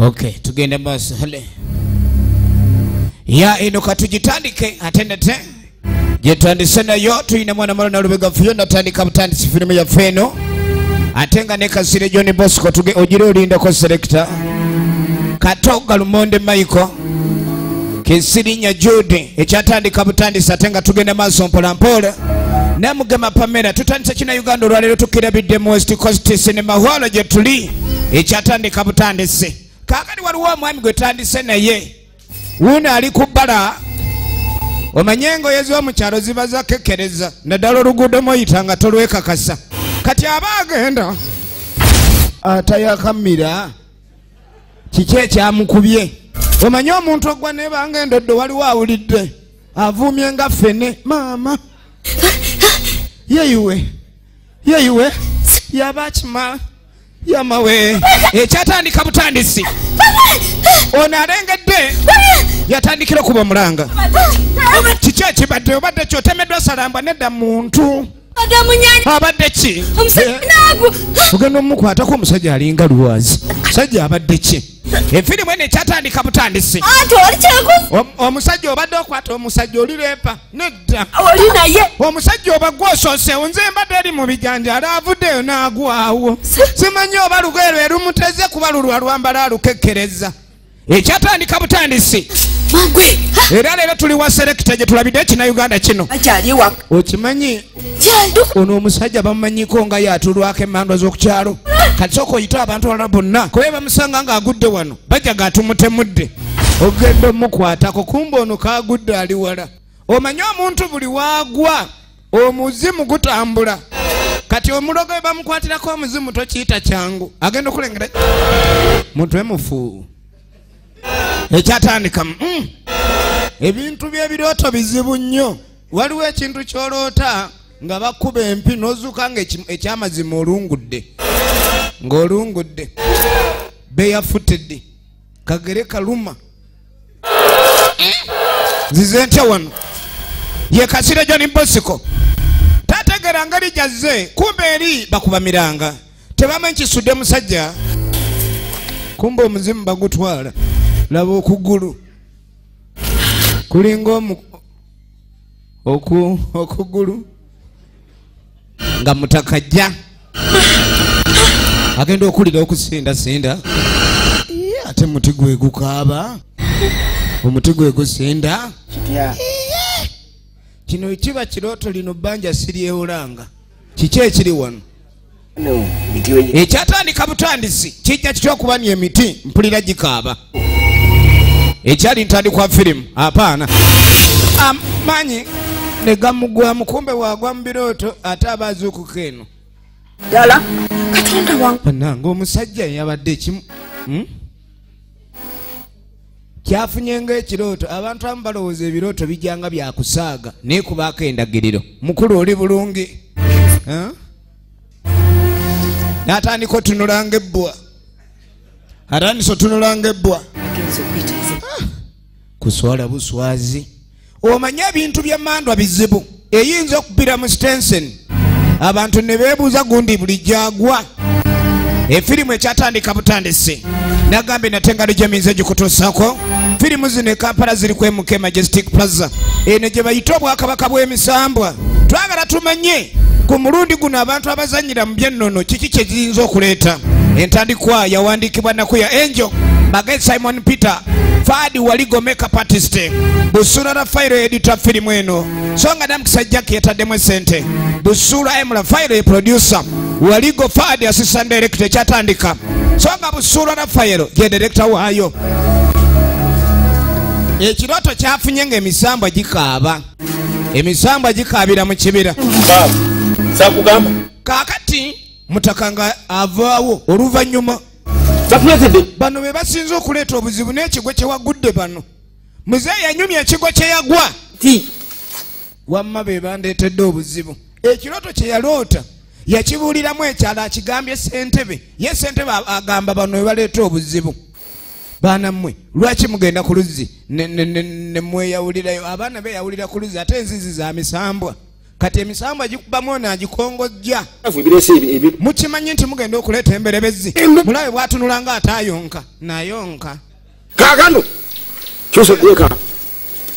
Okay, tugenda maaso. Hale ya eno katugitandike ate nate gyetandise nayo. Tulina mwana mala nalubega fuyo natandika butandisi firimu yaffe eno, ate nga ne Kasire John Bosco tuge ogira olindako selector Katoga Lumonde Michael Kisirinya Jude ekyatandika butandisi, ate nga tugenda maaso mpola mpola. Namugema Pamela tutandise kina Uganda olwaleero tukirabidde mu West Coast Cinema Hall gye tuli ekyatandika butandisi. Kaakati waliwo omwami gwe tandise naye wuuno ali ku bbala. Omanye engoye z'omu kyalo ziba zakekereza naddala oluguudo mw'oyita nga tolwekakasa. Kati aba agenda atayakamira kiki ekyamukubye. Omanye omuntu ogwa nebanga endoddo waliwo awulidde avuumye nga ffene maama yeyiwe yeyiwe yaba akima yamawe. Ekyatandika butandisi ono alengedde yatandikira okuba omulanga. Kiki ekibadde? Obadde ki? Otemeddwa salambwa? Nedda muntu abadde ki? Ogenda omukwatako omusajja alinga lwazi. Musajja abadde ki? Efirimu eno ekyatandika butandisi. Omusajja obadde okwata omusajja olireepa? Nedda omusajja oba gwosooseewo. Nze mbadde eri mu bijanjaalo avuddeyo n'agwawo. Simanyi oba lugoye erumuteze kuba lulwa lwambala alukekkereza. Ekyatandika butandisi. Era leero tuli wa selector gye tulabidde kina Uganda kino. Okimanyi ono omusajja bamumanyiko nga yatulwako emmandwa z'oku kyalo. Kati sooka oyite abantu abalala bonna kuba bamusanga ng'agudde wano bajja g'atumutemudde. Ogenda omukwatako kumbe ono kagudde ali wala. Omanye omuntu buli waagwa omuzimu gutambula. Kati omulogo we bamukwatirako omuzimu tokiyita kyangu, agenda okulengera mutwe mufu. Ekyatandika ebintu by'ebirooto bizibu nnyo. Waliwo ekintu ky'oloota nga bakuba empi n'ozuuka nga ekyamazima olungudde ng'olungudde beyafutedde kagere kaluma. Nzize ntya wano? Ye Kasire John Bosco tategeera ngeri gyazze, kumbe eri bakuba miranga tebamanyi kisudde musajja, kumbe omuzimu bagutwala. Laba okugulu kulinga okugulu nga mutakajja agenda okulira okusindasinda. Ate muti gwe gukaaba, omuti gwe gusinda. Kino kiba kirooto, lino bbanja siryewolanga. Kiki ekiri wano? Ekyatandika butandisi kijja kitya okuba ni emiti mpulira gikaaba. Ekyali ntandikwa firimu apaana amaanyi ne gamugwamu, kumbe waagwa mu birooto ate aba azuukuka eno. Ddala Katonda wange bannange omusajja yabadde ekimu kyafunye ng'ekirooto. Abantu abamu balowooza ebirooto bijjanga byakusaaga naye kubaako endagiriro. Mukulu oli bulungi n'atandika otunula ng'ebbwa, atandise otunula ng'ebbwa. Kuswala buswazi. Omanye ebintu by'emmandwa bizibu, eyinza okubira mu Stenson abantu ne beebuuza gundi buli gyagwa. Efirimu ekyatandika butandisi. Nagambye nate engalo gy'eminze gikutuusaako. Firimu zino e Kampala ziri ku MK Majestic Plaza, eno gye bayita obwakabaka bw'emisambwa. Twagala tumanye ku mulundi guno abantu abazannyira mu by'ennono kiki kye ziyinza okuleeta. Entandikwa yawandiikibwa Nakuya Angel Magezi Simon Peter Fadi Waligo makeup artist Busura Rafael editor firimu eno. So nga Namukisa Jackie yataddemu esente. Busura M Rafael producer, Waligo Fadi assistant director. Ekyatandika so nga Busura Rafael ye director waayo. Ekirooto kyafunye ng'emisambwa gikaaba, emisambwa gikaabira mu kibira. Kaakati mutaka nga avaawo oluvannyuma. Bano be basinze okuleeta obuzibu n'ekigwo kye wagudde. Bano muzeeyi yanyumya ekigwo kye yagwa, wamma be bandeetedde obuzibu. Ekirooto kye yaloota yakibuuliramu ekyalo, akigambye ssentebe. Ye ssentebe agamba bano be baleeta obuzibu. Baana mmwe lwaki mugenda ku luzzi ne mweyawulirayo? Abaana beeyawulira ku luzzi ate enzizi za misambwa. Kati emisambwa gikubamu ono agikongojja. Mukimanyi nti mugenda okuleeta emberebezi. Mulabe bw'atunula nga atayonka nayonka. Kaakano kyusa.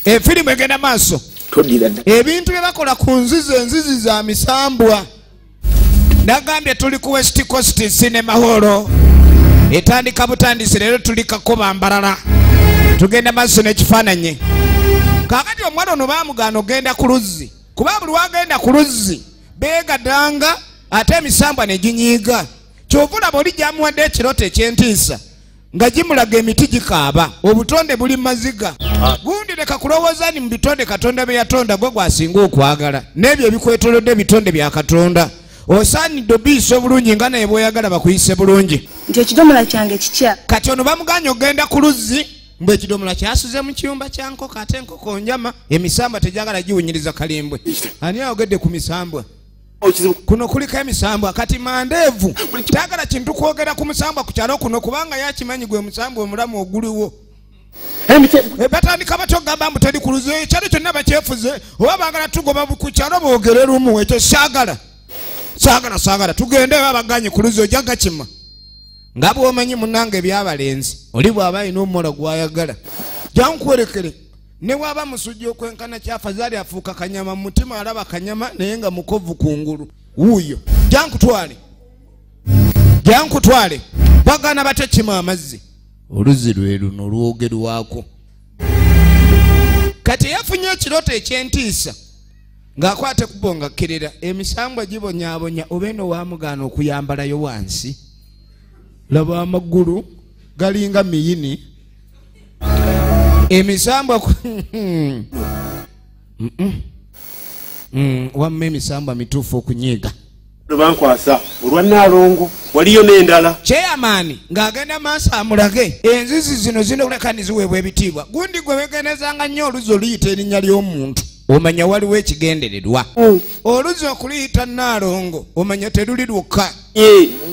Efirimu egenda maaso. Ebintu bye bakola ku nzizi, enzizi za misambwa. Nagambye tuli ku West Coast Cinema Hall. Etandika butandisi leero tuli Kakoba Mbarara. Tugenda maaso n'ekifaananyi. Kaakati omwana ono baamugaana ogenda ku luzzi. Kuba buli wagenda ku luzzi beegadanga ate emisambwa ne ginyiiga. Kyova olaba oli gyamuwadde ekirooto eky'entiisa nga gimulaga emiti gikaaba, obutonde buli maziga. Gundi leka kulowooza ni mu bitonde Katonda bye yatonda gwe gwasinga okwagala. N'ebyo ebikwetoolodde ebitonde bya Katonda. Osaanidde obiyisa obulungi nga naye bw'oyagala bakuyise bulungi. Nti ekidomola kyange kikya. Kati ono bamuganye ogenda ku luzzi mbu ekidomola kyasuze mu kiyumba kya nkoko ate enkoko njama, emisambwa tegyagala giwunyiriza kalimbwe. Ani ayogedde ku misambwa? Kuno kuliko emisambwa. Kati Mandeevu tayagala kintu kwogera ku musambwa ku kyalo kuno kubanga yakimanyi gwe musambwa omulamu oguliwo. Batandika batyo okugamba mbu teri ku luzzi, ekyalo kyonna bakyefuze oba baagala tugoba ku kyalo boogere lumu. Ekyo saagala, saagala, saagala tugende oba baganye ku luzzi ojja gakima. Nga bw'omanyi munnange ebyabalenzi oli bw'aba alina omuwala gw'ayagala jankuwerekere ne bw'aba musujja okwenkana kyafazaali afuuka kanyama mu mutima alaba kanyama naye nga mukovu kungulu. Wuuyo jankutwale, jankutwale. Bagaana batya kima amazzi? Oluzzi lwe luno lwogerwako. Kati yafunye ekirooto eky'entiisa ng'akwata ekkubo nga kkirira, emisambwa gibonyaabonya oba eno waamugaana okuyambalayo wansi. Laba amagulu galinga miyini. Emisambwa wamma emisambwa mituufu okunyiiga. Bankwasa olwa Nnaalongo waliyo n'endala. Chairman ng'agenda maaso amulage enzizi zino zino kuleka niziweebwa ebitiibwa. Gundi gwe weegenezanga nnyo oluzzi oluyita erinnya ly'omuntu omanya waliwo ekigendererwa. Oluzzi okuluyita Nnaalongo omanya teruli lwokka.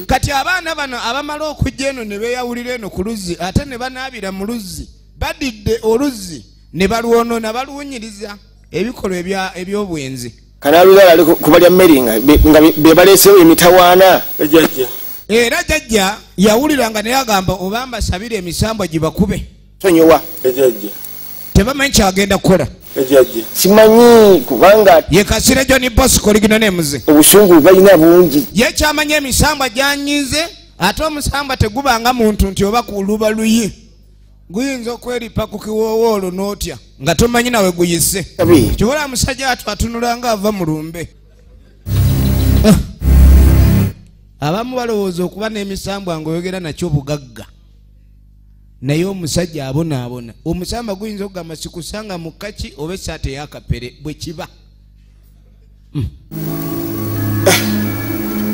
Kati abaana bano abamala okujja eno ne beeyawulira eno ku luzzi ate ne banaabira mu luzzi, badidde oluzzi ne balwonoona baluwunyiriza ebikolwa eby'obwenzi. Kanaalugala ali kubalya mmere nga be baleesewo emitawaana. Era jjajja yawulira nga naye agamba oba mbasabire emisambwa gibakube. Sonyiwa. Tebamanyi kyagenda kukola. Simanyi kubanga ye Kasire John Bosco ligino n'emuze. Obusungu balina bungi. Ye kyamanyi emisambwa gyanyize ate omusambwa tegubanga muntu nti oba ku luba luyi. Guyinza okweripa ku kiwoowo olwo n'otya nga tomanyi nawe guyise. Kiwola musajja atu atunula nga ava mu lumbe. Abamu balowooza okuba n'emisambwa ng'oyogera nakyo bugagga. Naye omusajja abonaabona. Omusamba guyinza okugamba sikusanga mu kaki oba essaati ey'akapere bwe kiba.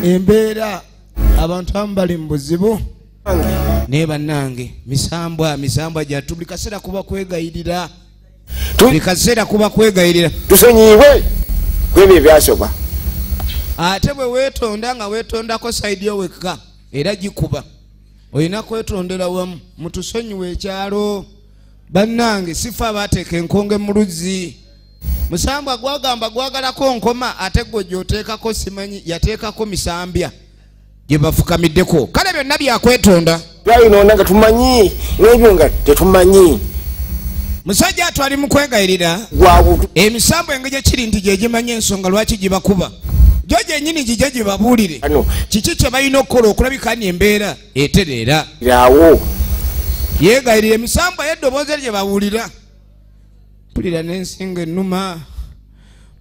Embeera abantu abamu bali mu buzibu. Naye bannange misambwa, misambwa gyatu buli kaseera kuba kwegayirira. Buli kaseera kuba kwegayirira. Tusonyiwe kwebyo ebyasoba. Ate bwe weetonda nga weetondako sayidi yo wekka era gikuba. Olina kwetondera wamu mutusonyiwe ekyalo. Bannange sifa abateeka enkonge mu luzzi. Musambwa gwagamba gwagalako nkoma ate gwe gy'oteekako simanyi yateekako misambya gye bafukamiddeko. Kale byonna byakwetonda. Twalinoona nga tumanyi n'ebyo nga tetumanyi. Musajja atwali mu kwegayirira. Emisambwa engeri kiri nti gye gimanyi ensonga lwaki gibakuba. Gyo gyennyini gijje gibabuulire kiki kye balina okukola okulabika ni embeera etereera. Yeegayirira emisambwa y'eddoboozi eryo gye bawulira. Mpulira n'ensingo ennuma.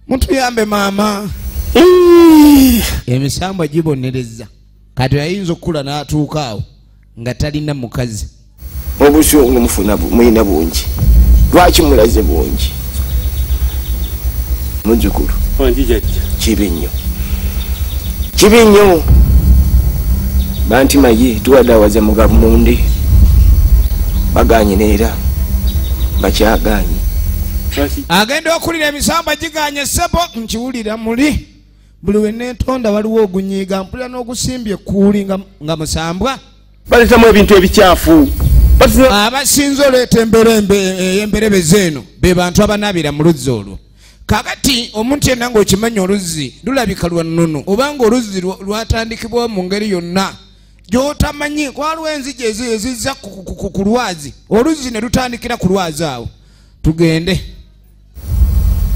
Mutuyambe maama. Emisambwa gibonereza. Kati ayinza okukula n'atuuka awo nga talina mukazi. Obusungu mufuna mulina bungi. Lwaki mulaze bungi? Muzzukulu. Kibi nnyo. Kibi nnyo. Banti mayi tuwadawaza mu gavumenti. Baganye neera bakyaganye. Agenda okulira emisambwa giganye ssebo nkiwulira muli. Buli we neetonda waliwo ogunyiiga mpulira n'ogusimbye ekkuuli nga musambwa. Baleetamu ebintu ebikyafu. Abasinze oleeta emberebezi eno be bantu abanaabira mu luzzi olwo. Kakati omuntu yenna ng'okimanyi oluzzi lulabika lwa nnono obanga oluzzi lwatandikibwa mu ngeri yonna gy'otamanyi, waliwo enzigi ezizza ku lwazi, oluzzi ne lutandikira ku lwazi awo. Tugende.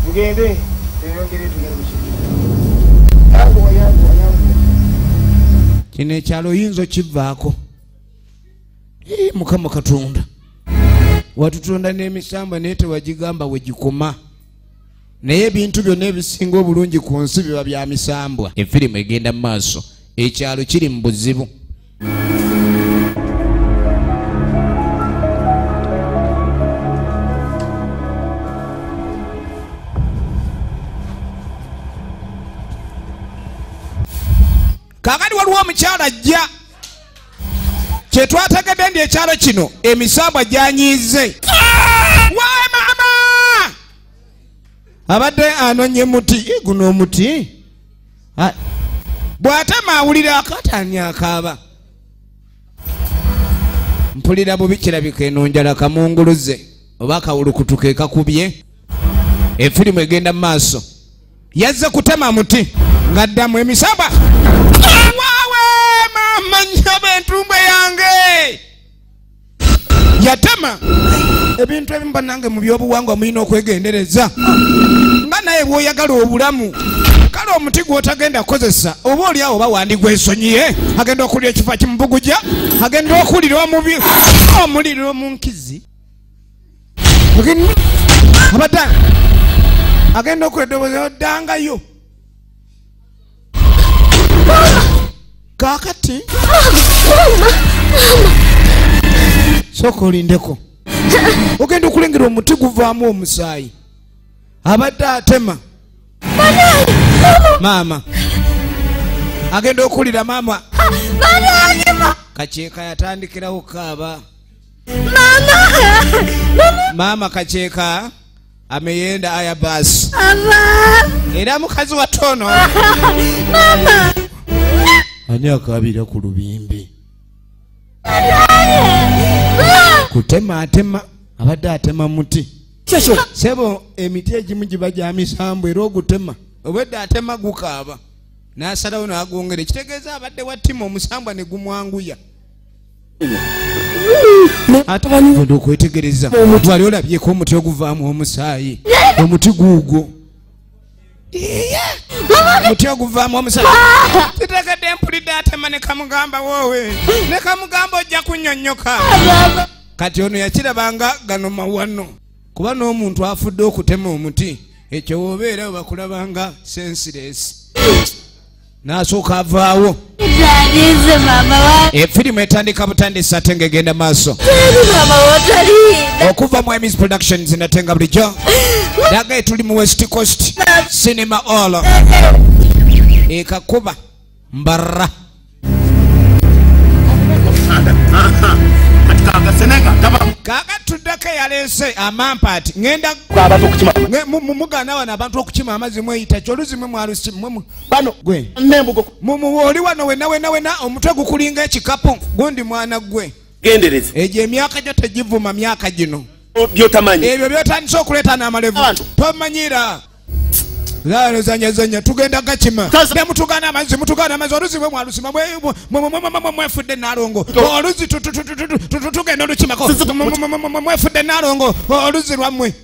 Tugende. Kino ekyalo oyinza okivaako. Mukama Katonda watutonda n'emisambwa naye tewagigamba we gikoma. Naye ebintu byonna ebisinga obulungi ku nsi biba bya misambwa. Efirimu egenda mu maaso, ekyalo kiri mu buzibu. Kaakati waliwo omukyala ajja, kyetwategedde ndi ekyalo kino emisambwa gyanyiize. Wae maama! Abadde anonye muti, guno omuti bw'atema awulira akatani akaaba. Mpulira bubi, kirabika eno njala kamunguluze oba akawulukutu ke kakubye. Efirimu egenda mu maaso, yazze kutema muti ng'addamu emisambwa. Waawe maama nnyabo entumbwe yange! Yatema ebintu ebimu bannange mu byobuwangwa mulina okwegendereza, nga naye bw'oyagala obulamu. Kale omuti gw'otagenda kukozesa oba oli awo oba wandigwesonyiye. Agenda okulira ekifo kimubuguja, agenda okulira omuliro mu nkizi, abadde agenda okulira oddangayo. Kaakati sooka olindeko, ogenda okulengera omuti guvaamu omusaayi. Abadde atema maama agenda okulira maama. Kakyeka yatandikirawo kaaba. Maama Kakyeka ameyenda aya basi era mukazi watono ani akaabira ku lubimbi kutema atema, abadde atema muti. Sebo emiti egimu giba gya misambu era ogutema obwedde atema gukaaba n'asalawo n'agwongera, ekitegeeza abadde wattima omusambwa ne gumwanguya. Ate okwetegereza wali olabyeko omuti oguvaamu omusaayi, omuti guugwo omuti oguvaamu omusaayi. Kitegedde mpulidde atema ne kamugamba woowe, ne kamugamba ojja kunnyonnyoka. Kati ono yakirabanga gano mawano, kuba n'omuntu afudde okutema omuti ekyo wobeera bakulabanga senseless. N'asooka avaawo. Efirimu etandika butandisi ate ng'egenda maaso. Okuva mu Emmys Productions natenga bulijjo daga tuli mu West Coast Cinema Hall ekakuba Mbarara. Kakatuddako eyaleese amampaati ngenda mugana wano abantu okukima amazzi mweyita kyoluzi mwe mwalusi bano gwe oli wano wena wena wena omutwe gukulinga ekikapu gundi mwana gwe gendereza. Egyo emyaka gyo tegivuma myaka gino byotamanyi ebyo byotandise okuleeta n'amalevu tomanyira. Zanya tugenda gakima ne mutugana amazzi, mutugana amazzi oluzi mwe mwalusima mwefudde nalongo oluzi tugenda olukimako mwefudde nalongo oluzi lwammwe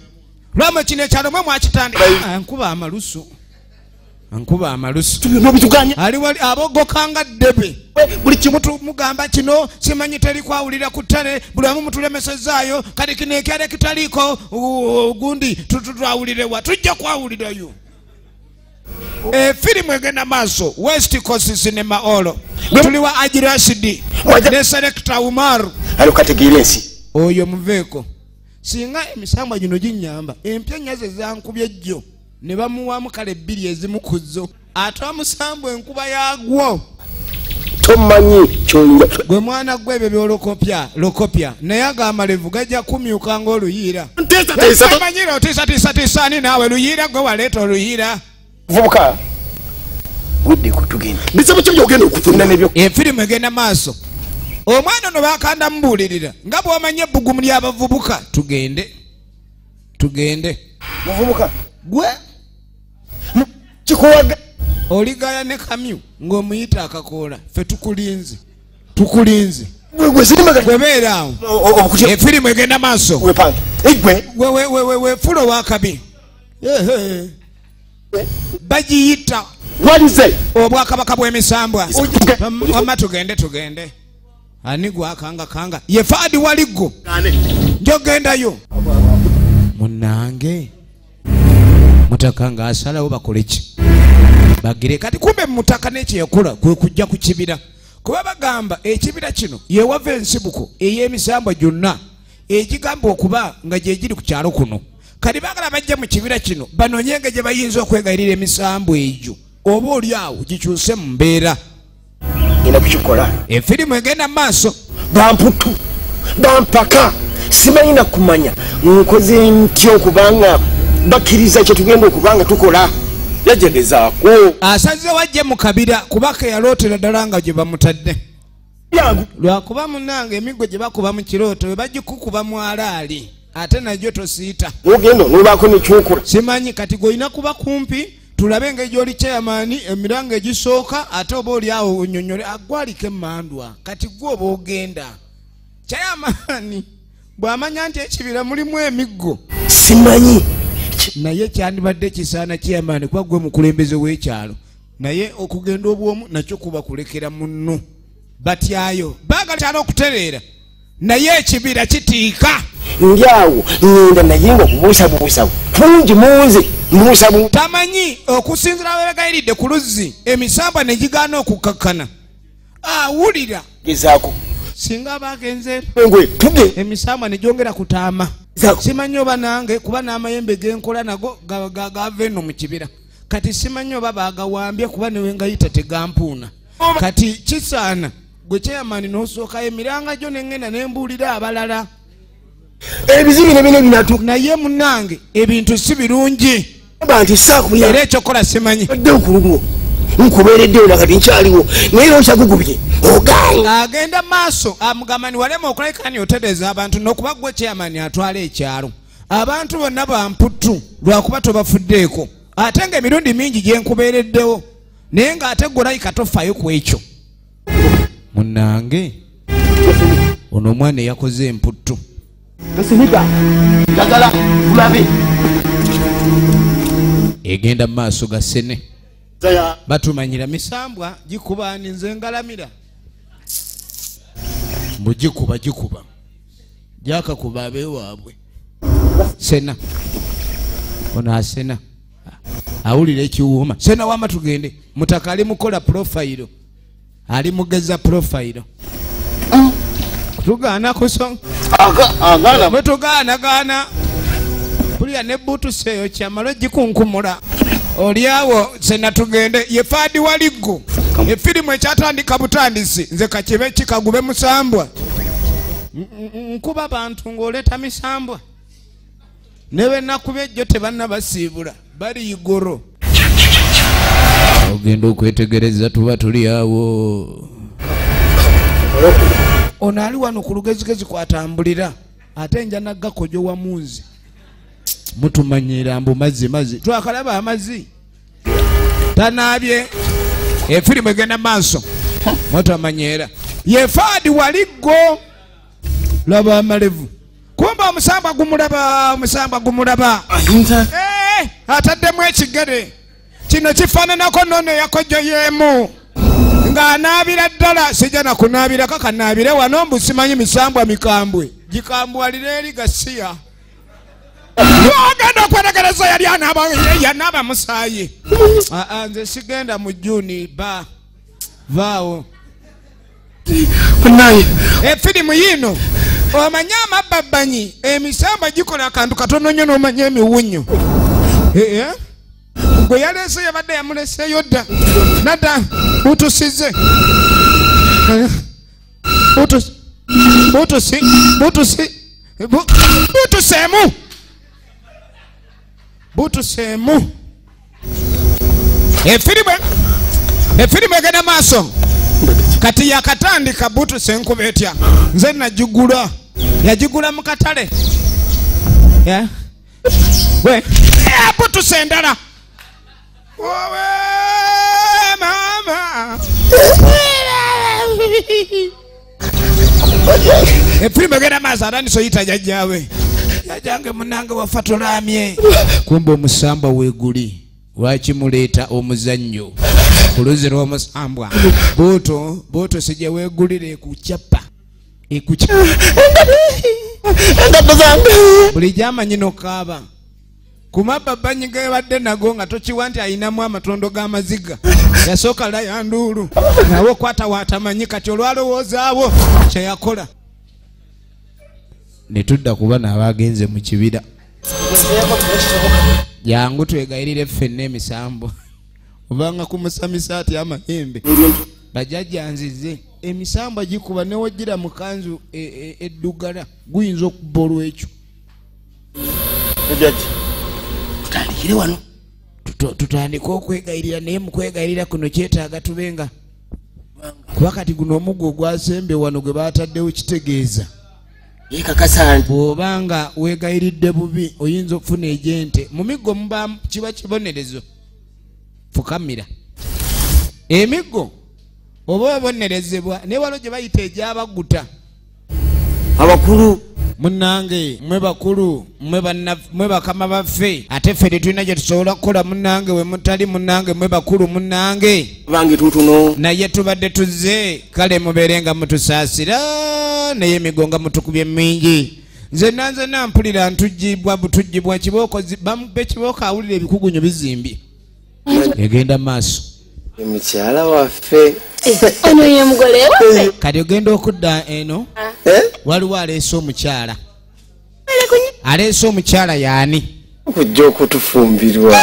lwammwe kino ekyalo mwe mwakitandika. Ankuba amalusu, ankuba amalusu ali wali abogokanga ddebe buli kimu mugamba kino simanyi teri kwawulira ku ttale, buli wamu mutulemesezaayo. Kati kino ekyalo ekitaliiko gundi tutwawulirewa, tujja kwawulirayo. Firimu egenda maaso West Coast Cinema Hall, tuli wa Haji Rashidi ne Selector Umaru. Oyo muveeko singa emisambwa gino ginnyamba empya nnyaze zankubye jjo ne bamuwamu kale bbiri ezimu ku zo, ate omusambwa enkuba yaagwo. Tomanyi kyoyinza gwe mwana gwe ebyo by'olokopya lokopya, naye ago amalevu gajja kumyuka ng'oluyiira. Tomanyira otiisatiisatiisa ani naawe luyiira gwe waleeta oluyiira. Vubuka weddeko tugende. Bizibu ki by'ogenda okufuna n'ebyo? Efirimu egenda maaso. Omwana ono bakanda mubuulirira nga bw'omanyi ebbugumu ly'abavubuka. Tugende tugende Muvubuka gwe Kikuwaga oligaya ne kamyu ng'omuyita akakoola ffe tukulinze tukulinze gwebeera awo efirimu egenda maaso wefulo wakabi bagiyita obwakabaka bw'emisambwa. Wamma tugende tugende ani gwakangakanga ye Faadi Waliggo njogendayo munnange mutaka ng'asalawo bakole ki bagire kati kumbe mutaka n'ekyeyakola kwe kujja ku kibira kuba bagamba ekibira kino yewava ensibuko ey'emisambwa gyonna egigamba okuba nga gye giri ku kyalo kuno. Kati baagala bajja mu kibira kino banoonye nga gye bayinza okwegayirira emisambwa egyo oba oli awo gikyuse mu mbeera. Ngenda kukikola. Efirimu egenda mu maaso. Bamputu bampaka simanyi na kumanya nkoze ntya okubanga bakkiriza kye tugenda okubanga tukola. Yajegezaako asaze wajje mu kabira kubaka yalootera ddala nga gye bamutadde. Lwakuba munnange emiggo gye bakuba mu kirooto bwe bagikukuba mu alaali ate nagyo tosiita. Ogenda n'obaako ne ky'okola. Simanyi kati gw'olina kuba kumpi tulabe engeri gy'oli chairman emiranga egisooka ate oba oli awo onnyonnyole agwaliko emmandwa kati gwe oba ogenda. Chairman bw'amanya nti ekibira mulimu emiggo simanyi naye kyandibadde kisaana chairman kuba gwe mukulembeze w'ekyalo naye okugenda obwomu nakyo kuba kulekera munno. Batyayo baagala kyalo okutereera naye ekibira kitiika. Ndi awo ngenda naye nga okubuusabuusa kungi munze mbuusabu tamanyi okusinziira webegayiridde ku luzzi emisambwa ne gigaana okukakkana awulira gezaako singa bagenze tuge emisambwa ne gyongera kutaama. Simanyi oba nange kuba n'amayembe genkola nago gava eno mu kibira kati simanyi oba baagawambye kuba newengayita tegampuuna. Kati kisaana gwe chairman n'osookayo emiranga gyo nengenda nembuulira abalala ebizibu ne bino binatu naye munnange ebintu si birungi nti saakuya era ekyokola simanyi dde okulugwo nkubeereddewo nakati nkyaliwo naye era okyagugubye ogaanye. Agenda maaso amugamba ni walema okulabika otereeza abantu n'okuba gwe chairman atwala ekyalo abantu bonna bamputtu lwakuba tobafuddeeko ate ng'emirundi mingi gye nkubeereddewo naye ng'ate gwe olabika tofaayo ku ekyo. Munnange ono omwana eyakoze emputtu egenda mu maaso ga Ssene batumanyira misambwa gikuba nze ngalamira mbu gikuba gikuba gyakakuba abeewaabwe. Sena ono asena awulira ekiwuuma. Sena wama tugende mutaka ali mukola profayiro ali mugeza profayiro tugaana kusonga bwetugaanagaana pulya ne butusi eyo kyamalo gikunkumula oli awo. Sena tugende ye Faadi Waliggo efirimu ekyatandika butandisi nze kakibe kikagube musambwa nkuba bantu ng'oleeta misambwa ne benakuba ejjo tebannabasiibula bali igoro. Ogenda okwetegereza tuba tuli awo. Ono ali wano ku lugezigezi kwatambulira ate nja naggakojo wa munzi mutumanyira mbu mazzi mazzi twakalaba amazzi tanaabye. Efirimu egenda maaso mutamanyira ye Faadi Waliggo laba amalevu kumbe omusambwa gumulaba omusambwa gumulaba ataddemu ekigere kino kifaananako nnono eyakojjo y'emu ng'anaabira ddala sijja na kunaabira kakanaabire wano mbu simanyi misambwa mikambwe gikambwalira eri gasiya. Ogenda okwetegereza yali yanaaba musaayi. Nze sigenda mu Juni ba vaawo. Efirimu yiino omanye amababbanyi emisambwa gikola akantu katono nnyo n'omanya emiwunyo. Gwe yaleese yabadde yamuleseeyo dda nadda butusize butusi butusi butuseemu butuseemu. Efirimu egenda maaso kati yakatandika butuse enkuba etya nze nagigula yagigula mu katale butuse endala. Owe! Efirimu egenda maaso atandise oyita jjajjaawe. Jjajjange munnange wafa tolaamye. Kumbe omusambwa weeguli. Lwaki muleeta omuzannyo ku luzzi lw'omusambwa? Booto booto sijja weegulire ekucapa. Ekucapa. Engatto zange. Bulijjo amanyi n'okaaba. Ku mabbabanyi ge badde nago nga tokiwa nti ayinamu amatondo g'amaziga. Yasooka laya nduulu. Nawe okwata w'atamanyi kati olwalowoozaawo kye yakola. Ne tudda ku bano abagenze mu kibira. Jangu twegayirire ffenna emisambo. Obanga kumusamisa ati amayembe. Bajjajja nzize emisambwa gikuba ne wojjira mu kanzu eddugala guyinza okubba olw'ekyo. Jjajja, tutandikire wano. Tutandike okwegayirira naye mu kwegayirira kuno kyetaaga tubenga. Kuba kati guno omuggo ogwasembye wano gwe baataddewo kitegeeza. Yeekakasa nti bw'obanga weegayiridde bubi oyinza okufuna egy'ente. Mu miggo muba kiba kibonerezo. Fukamira. Emiggo oba obonerezebwa naye waliwo gye bayita egy'abaguta. Abakulu. Munnange mmwe bakulu mmwe bakama baffe ate ffe tetulina gye tusobola kukola munnange we mutali munnange mmwe bakulu munnange. Bange tutuno. Naye tubadde tuzze kale mubeere nga mutusaasira naye emigo nga mutukubye mingi. Nze nanze nampulira ntugibwa butugibwa kibooko bamube kibooko awulira ebikugunyo bizimbye. Egenda maaso. Mukyala waffe. Ono ye mugole waffe. Kati ogenda okudda eno waliwo aleese omukyala. Aleese omukyala y'ani? Okujja okutufumbirwa.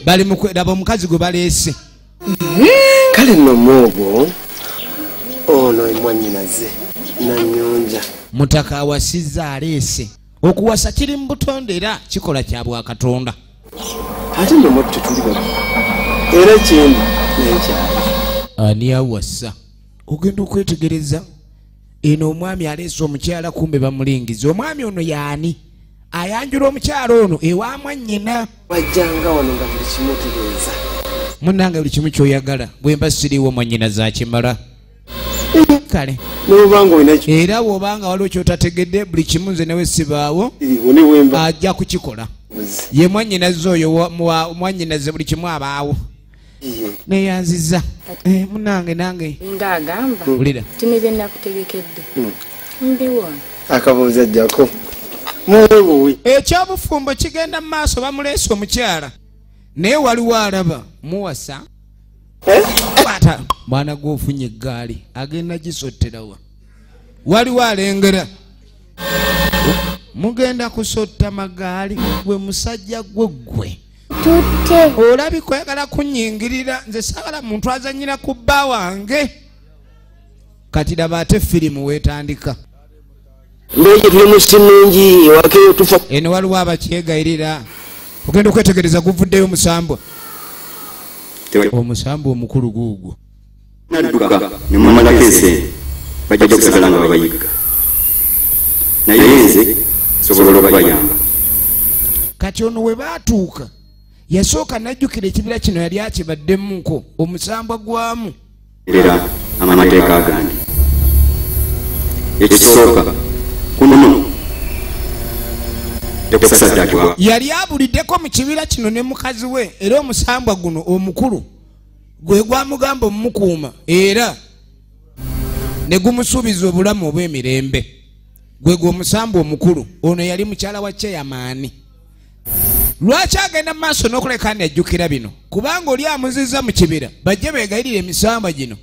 Bali mu laba omukazi gwe baleese. Kale nno mwogo ono mwannyinaze Nannyonja. Mutaka awasizza aleese. Okuwasa kiri mu butonde era kikola kya bwakatonda. Ate nno mwe tetuli babiri. Era ekindi n'ekyalo. Ani awasa? Ogenda okwetegereza eno omwami aleese omukyala kumbe bamulingiza. Omwami ono y'ani? Ayanjula omukyala ono ewa mwannyina. Wajjanga wano nga buli kimu otegeeza. Munnange buli kimu ky'oyagala bwe mba siriiwo mwannyina zaakimala. Kale. Era bw'obanga waliwo ky'otategedde buli kimu nze newe sibaawo ajja kukikola. Ye mwannyinaze oyo mwannyinaze buli kimu abaawo. Neyanziza. Munnange nange. Ng'agamba. Wulira. Tino bye nakutegekedde. Mbiwona. Akabuuza ajjako. Muwe. Ekyobufumbo kigenda mu maaso bamuleese omukyala. Naye waliwo alaba muwasa. Kwata. Mwana gw'ofunye eggaali agenda gisotterawa. Waliwo alengera. Mugenda kusotta magaali gwe musajja gwe gwe. Tutte. Olabika oyagala kunnyingirira nze saagala muntu azannyira ku bba wange. Kati laba ate firimu weetandika. Mbege tuli mu simingi ewaka tufa. Eno waliwo abakyegayirira. Ogenda okwetegereza guvuddeyo omusambwa. Omusambwa omukulu guugwo. Nadduka ne mumalako ensi bajja kusigala nga babayigga. Naye nze nsobola okubayamba. Kati ono we baatuuka yasooka n'ajjukira ekibira kino yali akibaddemuko omusambwa gwamu. Era amateeka agandi. Ekisooka kuno tekusaddaakibwa. Yali abuliddeko mu kibira kino ne mukazi we era omusambwa guno omukulu gwe gwamugamba omumukuuma era ne gumusuubiza obulamu obw'emirembe. Gwe gwe omusambwa omukulu ono yali mukyala wa chairman. Lwaki agenda mu maaso n'okuleka n'ajjukira bino? Kubanga oli amuzizza mu kibira bajje beegayirire emisambwa gino.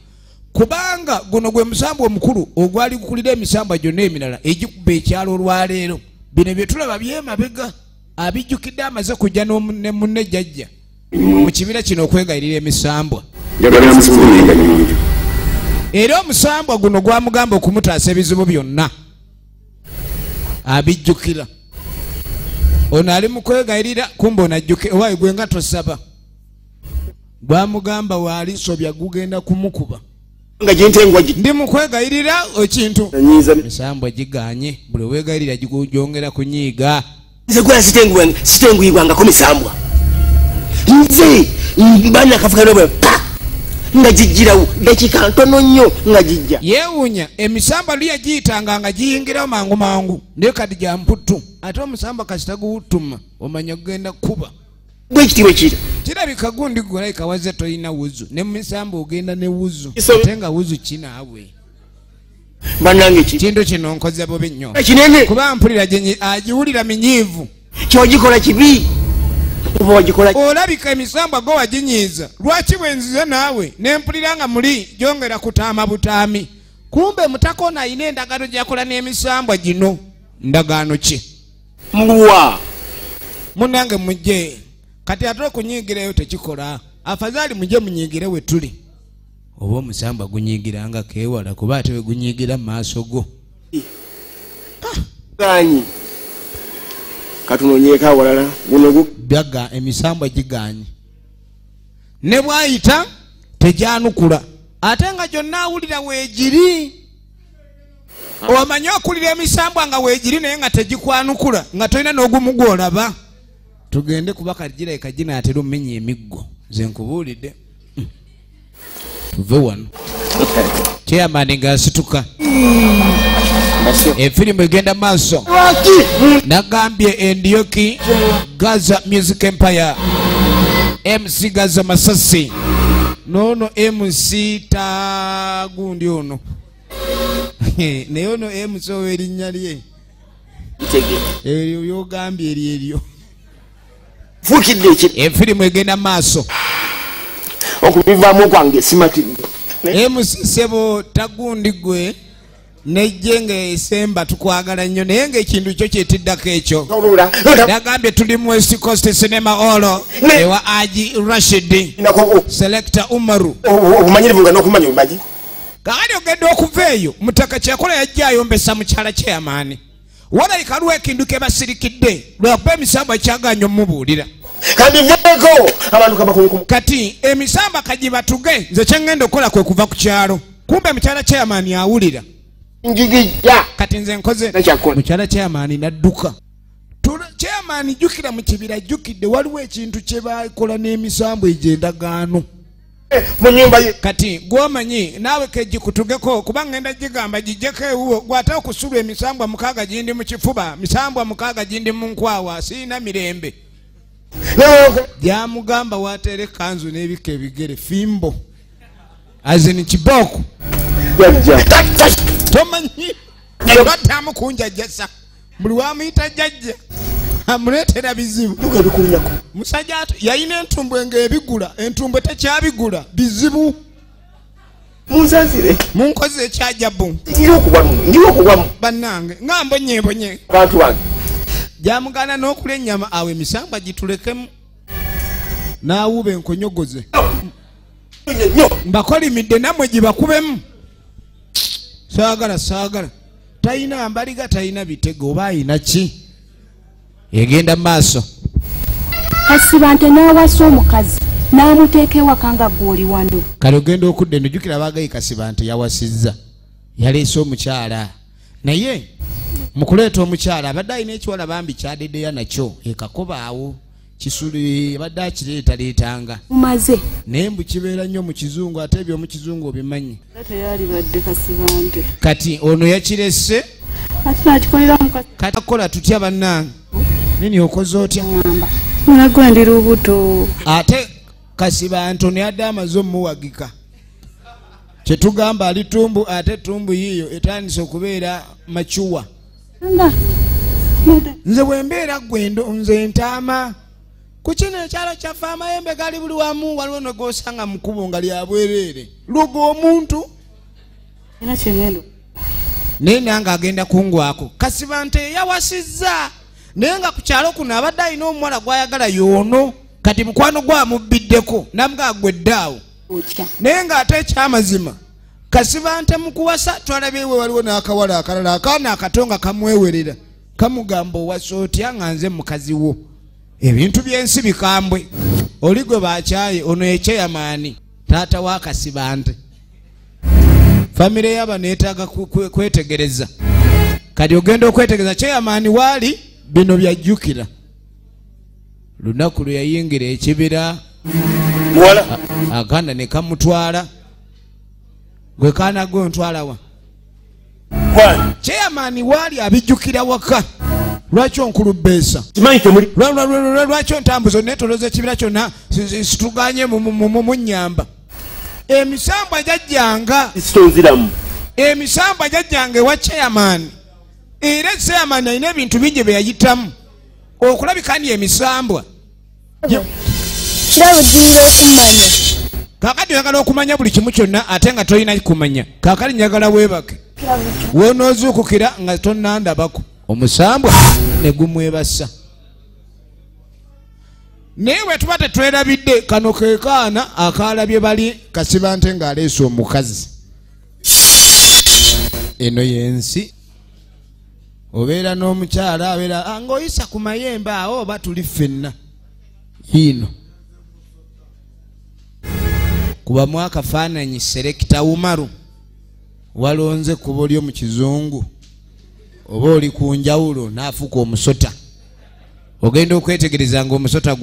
Kubanga guno gwe musambwa omukulu ogwali gukulira emisambwa gyonna emirala egikuba ekyalo olwaleero. Bino bye tulaba by'emabega abijjukidde amaze kujja ne munne jjajja mu kibira kino okwegayirira emisambwa. Era omusambwa guno gwamugamba okumutaasa ebizibu byonna abijjukira. Ono ali mu kwegayirira kumbe ono ajjuke owaayi gwe nga tosaba. Gwamugamba waalisobya gugenda kumukuba. Ndi mu kwegayirira ekintu. Emisambwa giganye buli weegayirira gyongera kunyiiga. Nze gwe sitenguyibwangako misambwa. Nze mba nakafuka n'obwe pa. Nga gijjirawo dakiika ntono nnyo nga gijja. Yeewuunya emisambwa luli yagiyitanga nga giyingirawo mangu mangu, naye kati gya mputtu. Ate omusambwa kasita guwuttuma omanya gugenda kuba. Bwekiti bwekiri. Kirabika gundi gwe waze tolina wuzu, ne mu misambwa ogenda ne wuzu, ate nga wuzu kinaawe. Bannange ki? Kintu kino nkoze bubi nnyo. Kinene. Kuba mpulira gye agiwulira minyiivu. Ky'ogikola kibi. Oba wagikola. Olabika emisambwa go waginyiiza. Lwaki bwe nzize naawe ne mpulira nga muli gyongera kutaama butaami. Kumbe mutaka ono alina endagaano gy'akola n'emisambwa gino. Ndagaano ki? Muluwa. Munnange mujje. Kati ate okunyiigirayo tekikola. Afadhali mujje munyiigire we tuli. Oba omusambwa gunyiigiranga keewala kuba ate we gunyiigira mu maaso go. Ganyi. Katunoonyeeko awalala guno byaga emisambwa giganye. Ne bw'ayita tegyanukula. Ate nga gyonna awulira weegiri. Omanyi okulira emisambwa nga weegiri naye nga tegikwanukula nga tolina n'ogumu gw'olaba. Tugende kuba kagirabika ginaatera omenya emiggo. Nze nkubuulidde. Tuve wano. Chairman ng'asituka. Efirimu egenda maaso. Nagambye Endioki Gaza Music Empire. MC Gaza Masasi. Nono MC tagundi ono. Naye ono MC ow'erinnya lye. Eryo ly'ogambye eryo eryo. Fuukidde eki. Efirimu egenda maaso. Okubivaamu kwange simatidde. MC Sebo tagundi gwe. Nejje nga esemba tukwagala nnyo naye ng'ekintu kyo kyetiddako ekyo. Nagambye tuli mu West Coast Cinema Hall ewa Aji Rashid Selector Umaru. Obumanyirivu nga n'okumanya obumanyi. Kakati ogenda okuva eyo mutaka kyeyakola yajja ayombesa mukyala chairman. Walabika waliwo ekintu ke basirikidde lwakuba emisambwa kyagaanye omubuulira. Kandiveeko abantu kabakunkumu. Kati emisambwa kagibatuge nze kye ŋŋenda okukola kwe kuva ku kyalo. Kumbe mukyala chairman awulira. Njigijja. Kati nze nkoze mukyala chairman n'adduka. Chairman jjukira mu kibira jjukidde waliwo ekintu kye baakola n'emisambwa egy'endagaano. Mu nnyumba ye. Kati gw'omanyi naawe kegikutugeko kuba ŋŋenda gigamba gijjeko ewuwo gw'ate okusulwa emisambwa 6 gindi mu kifuba, misambwa 6 gindi mu nkwawa, sirina mirembe. Gyamugamba waateera ekkanzu n'ebika ebigere fimbo. Azini kibooko. Tomanyi bataamu kunjajjasa buli wamuyita jjajja amuleetera bizibu. Musajja ate yalina entumbwe ng'ebigula, entumbwe tekyabigula bizibu. Munsaasire. Munkoze ekyajabu. Ngira okugwamu. Bannange nga mbonyeebonye. Bantu bange. Gyamugaana n'okulya ennyama awo emisambwa gitulekemu. N'awuba enkonyogoze. Mbakolimidde nammwe gibakubemu. Saagala saagala. Talina mbaliga talina bitego oba ayina ki? Egenda maaso. Kasibante n'awasa omukazi n'amuteeka ewaka nga ggwe wano. Kale ogenda okudda eno jjukira baagayi Kasibante yawasizza. Yaleese omukyala. Naye mu kuleeta omukyala abadde alina ekiwala bambi kyadeddeya nakyo ekakoba awo. Kisuli abadde akireetaleetanga. Umaze. Naye mbu kibeera nnyo mu kizungu ate eby'omu kizungu obimanyi. Teyalibadde Kasibante. Kati ono yakirese. Ate n'akikolera omukazi. Kati akola tutya bannange? Nini okoze otya? Nagwe ndi lubuto. Ate Kasibante ono yadde amaze omuwagika. Kye tugamba ali tumbu ate tumbu yiiyo etandise okubeera macuwa. Nze bwe mbeera ggwendo nze ntaama. Ku kino ekyalo kyaffe amayembe gali buli wamu waliwo ne g'osanga mu kkubo nga lya bwereere. Luga omuntu. Naye nange agenda kungwako. Kasibante yawasizza. Naye nga ku kyalo kuno abadde alina omuwala gw'ayagala y'ono. Kati mukwano gwe amubbiddeko n'amugamba gwe ddaawo. Naye ng'ate ekyamazima Kasibante mu kuwasa twalabyewe waliwo n'akawala akalala akaana akato nga kamwewerera. Kamugamba owasa otya nga nze mukazi wo. Ebintu by'ensi bikambwe. Oli gwe bakyaye ono ye chairman taata wa Kasibante. Famire yaba neetaaga kwetegereza. Kati ogenda okwetegereza chairman waali bino byajjukira. Lunaku lwe yayingira ekibira Muwala akaana ne kamutwala. Gwe kaana gwe ntwalawa? Chairman wali abijjukira waka. Lwaki onkulubeesa? Lwaki ontambuza onneetolooza ekibira kyonna situganye mu nnyamba? Emisambwa jajjanga. Emisambwa jajjanga ewa chairman. Era chairman alina ebintu bingi bye yayitamu okulabika ni emisambwa. Kirabo ojjirira okumanya. Kaakati oyagala okumanya buli kimu kyonna ate nga tolina kumanya. Kaakati njagala weebake. Wonoozuukukira nga tonnandabako. Omusambwa ne gumwebasa. Naye bwe tuba tetwerabidde kano ke kaana akaalabye bali Kasibante ng'aleese omukazi. Eno y'ensi. Obeera n'omukyala abeera ng'oyisa ku mayembe awo oba tuli ffenna. Yiino. Kubamu akafaananyi Selekita Umaru. Walonze kkubo lyo mu kizungu. Oba oli ku njawulo n'afuuka omusota. Ogenda okwetegereza ng'omusota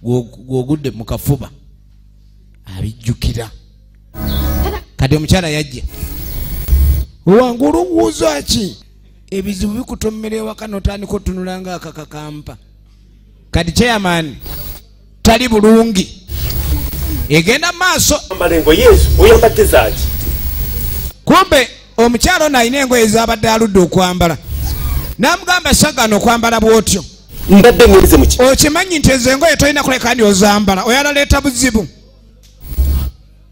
gw'ogudde mu kafuba. Abijjukira. Kati omukyala yajja. Owange olowooza ki? Ebizibu bikutommera ewaka n'otandika otunula ng'akakakampa. Kati chairman tali bulungi. Egenda maaso. Kumbe omukyala ono alina engoye ez'abadde aludde okwambala. N'amugamba sagana okwambala bw'otyo. Okimanyi nti ezo engoye tolina kuleka ndi ozambala, oyala leeta buzibu.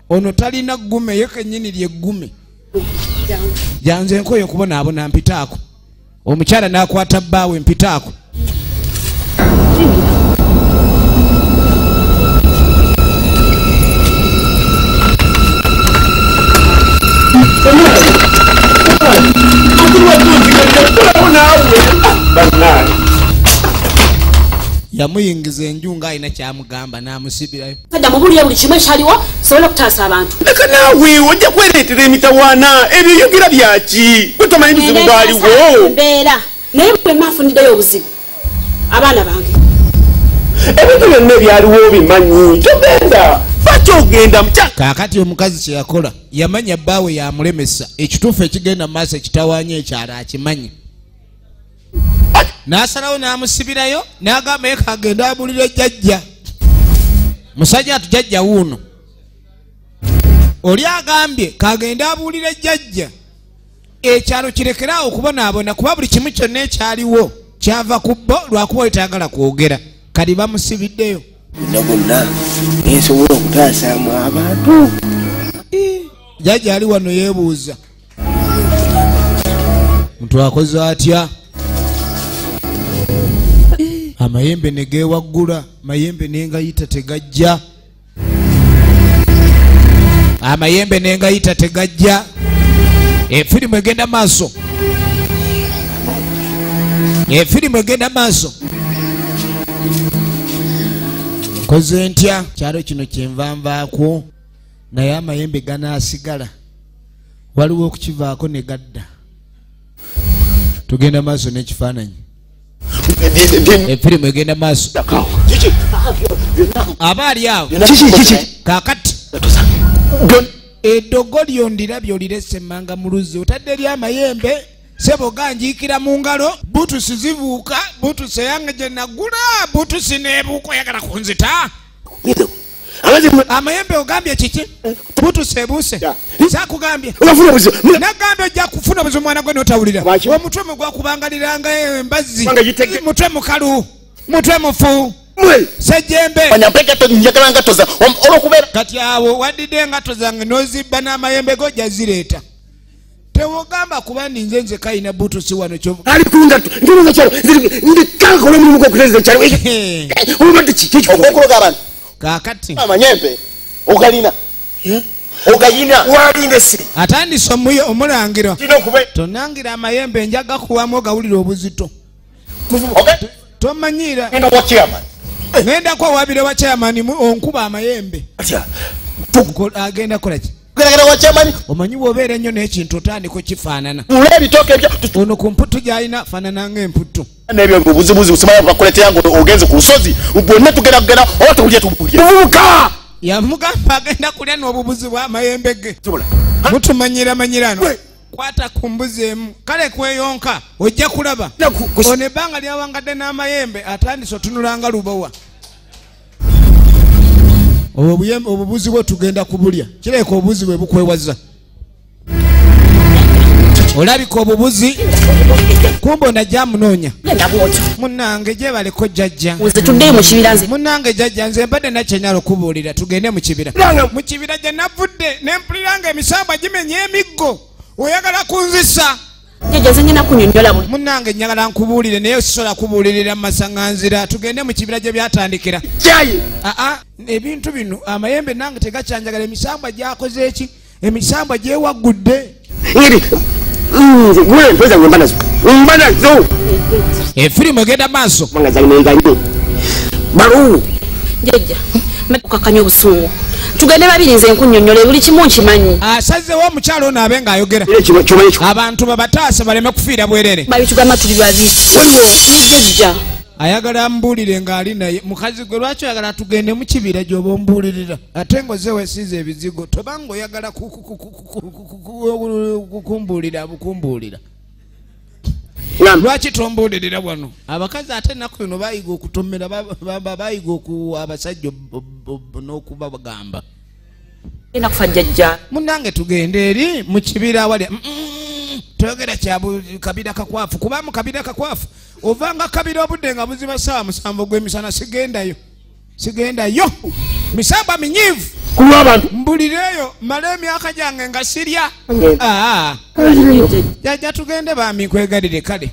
Ono talina ggume, ye kennyini ly'eggume. Janze enkoye okubonaabona mpitaako. Omukyala n'akwata bbaawe mpitaako. Yamuyingiza enju ng'alina kyamugamba n'amusibirayo. Sadda mubulire buli kimu ekyaliwo sobola okutaasa abantu. Leka naawe ojja kwereetera emitawaana ebyoyogera byaki? Gwe tomanyi buzibu bwaliwo. Mbeera naye bwe mmanfuniddeyo obuzibu abaana bange. Ebintu byonna ebyaliwo obimanyi togenda. Ogenda mukya. Kaakati omukazi kye yakola yamanya bbaawe yamulemesa ekituufu ekigenda mu maaso ekitawaanya ekyalo akimanyi. N'asalawo n'amusibirayo n'agamba ye kagenda abulire jjajja. Musajja atu jjajja wuuno. Oli agambye kagenda abuulire jjajja. Ekyalo kirekeraawo okubonaabona kuba buli kimu kyonna ekyaliwo kyava ku bo lwakuba oli tayagala kwogera. Kati bamusibiddeyo. Bonna nsobola okutaasaamu abantu. Jjajja ali wano yeebuuza. Muntu akoze atya? Amayembe ne geewaggula, mayembe n'engayita tegajja. Amayembe n'engayita tegajja. Efirimu egenda maaso. Efirimu egenda maaso. Nkoze ntya? Kyalo kino kyenva nvaako naye amayembe ganaasigala. Waliwo okukivaako ne gadda. Tugenda maaso n'ekifaananyi. Efirimu egenda maaso. Aba ali awo. Kaakati eddogo lyo ndirabye olirese emmanga mu luzzi otadde eri amayembe sebo ganjiikira mu ngalo butusi zibuuka butusi eyange gye nagula butusi n'ebuuka oyagala kunzita. Amayembe ogambye kiki? Butusi ebuuse. Saakugambye. Nagambye ojja kufuna obuzibu mwana gwe n'otawulira. Omutwe mwe gwakubangaliranga embazzi. Mutwe mukalu. Mutwe mufu. Sejjembe. Kati awo waddidde engatto zange n'ozibba n'amayembe go ojja zireeta. Tewogamba kuba ninze nze kayina butusi wano kyo. Ali ku ngatto ndinoza kyalo ndikanga omulimu gw'okutereeza ekyalo. Obadde kiki okuloga abantu? Kaakati amayembe ogalina. Ogayina. Walinde si. Atandise omulangira. Tonangira amayembe njaga kuwamu ogawulira obuzito. Tomanyiira. Ngenda wa chairman. Ngenda kwa wabire wa chairman onkuba amayembe. Agenda kola ki? Omanyi bw'obeera ennyo n'ekintu otandika okifaanana. Ono ku mputu gy'alina faanana ng'emputu. N'ebyo obuzibuzi busimanya bakuleetera ng'ogenze ku lusozi bwonna tugenda kugenda oba tebulye tubulye. Muvubuka! Yamugamba agenda kulya n'obubuzi bw'amayembe ge. Mutumanyira-manyirano. Kwata ku mbuzi emu kale kweyonka ojja kulaba. Ono ebbanga lyawangadde n'amayembe atandise otunulanga lubowa. Obubuzi bwe tugenda kubulya kireka obubuzi bwe bukwewaza. Olabika obubuzi kumbe onajja munoonya. Munnange gyebaleko jjajja. Munnange jjajja nze mbadde nakyenyala okubuulira tugende mu kibira. Mu kibira gye navudde ne mpulira nga emisambwa gimenya emiggo. Oyagala kunzisa. Munnange njagala nkubuulire naye sisobola kubuulirira mu masaŋŋanzira tugende mu kibira gye byatandikira. Aa ebintu bino amayembe nange tegakyanjagala emisambwa gyakoze eki? Emisambwa gyewaggudde. Efirimu egenda maaso. Jjajja okakanya obusungu. Tugende babiri nze nkunnyonnyola buli kimu nkimanyi. Asazeewo omukyala ono abe ng'ayogera. Abantu babataasa baleme kufiira bwerere. Babitugamba tuli babiri. Ne jjajja. Ayagala mbuulire ng'ali naye. Mukazi gwe lwaki oyagala tugende mu kibira gy'oba ombuulirira? Ate ng'ozze weesiize ebizigo tobanga oyagala kukumbuulira bukumbuulira. Lwaki tombuulirira wano? Abakazi ate ennaku zino bayiga okutomera bayiga abasajja n'okubagamba. Munnange tugende eri mu kibira awali. Toyogera kya kabira kakwafu kuba mu kabira kakwafu ovanga kabira obudde nga buziba ssaawa 7 ogw'emisana sigendayo. Sigendayo. Misamba minyiivu. Mbulireyo male emyaka gyange nga sirya. Jjajja tugende bambi nkwegalire kale.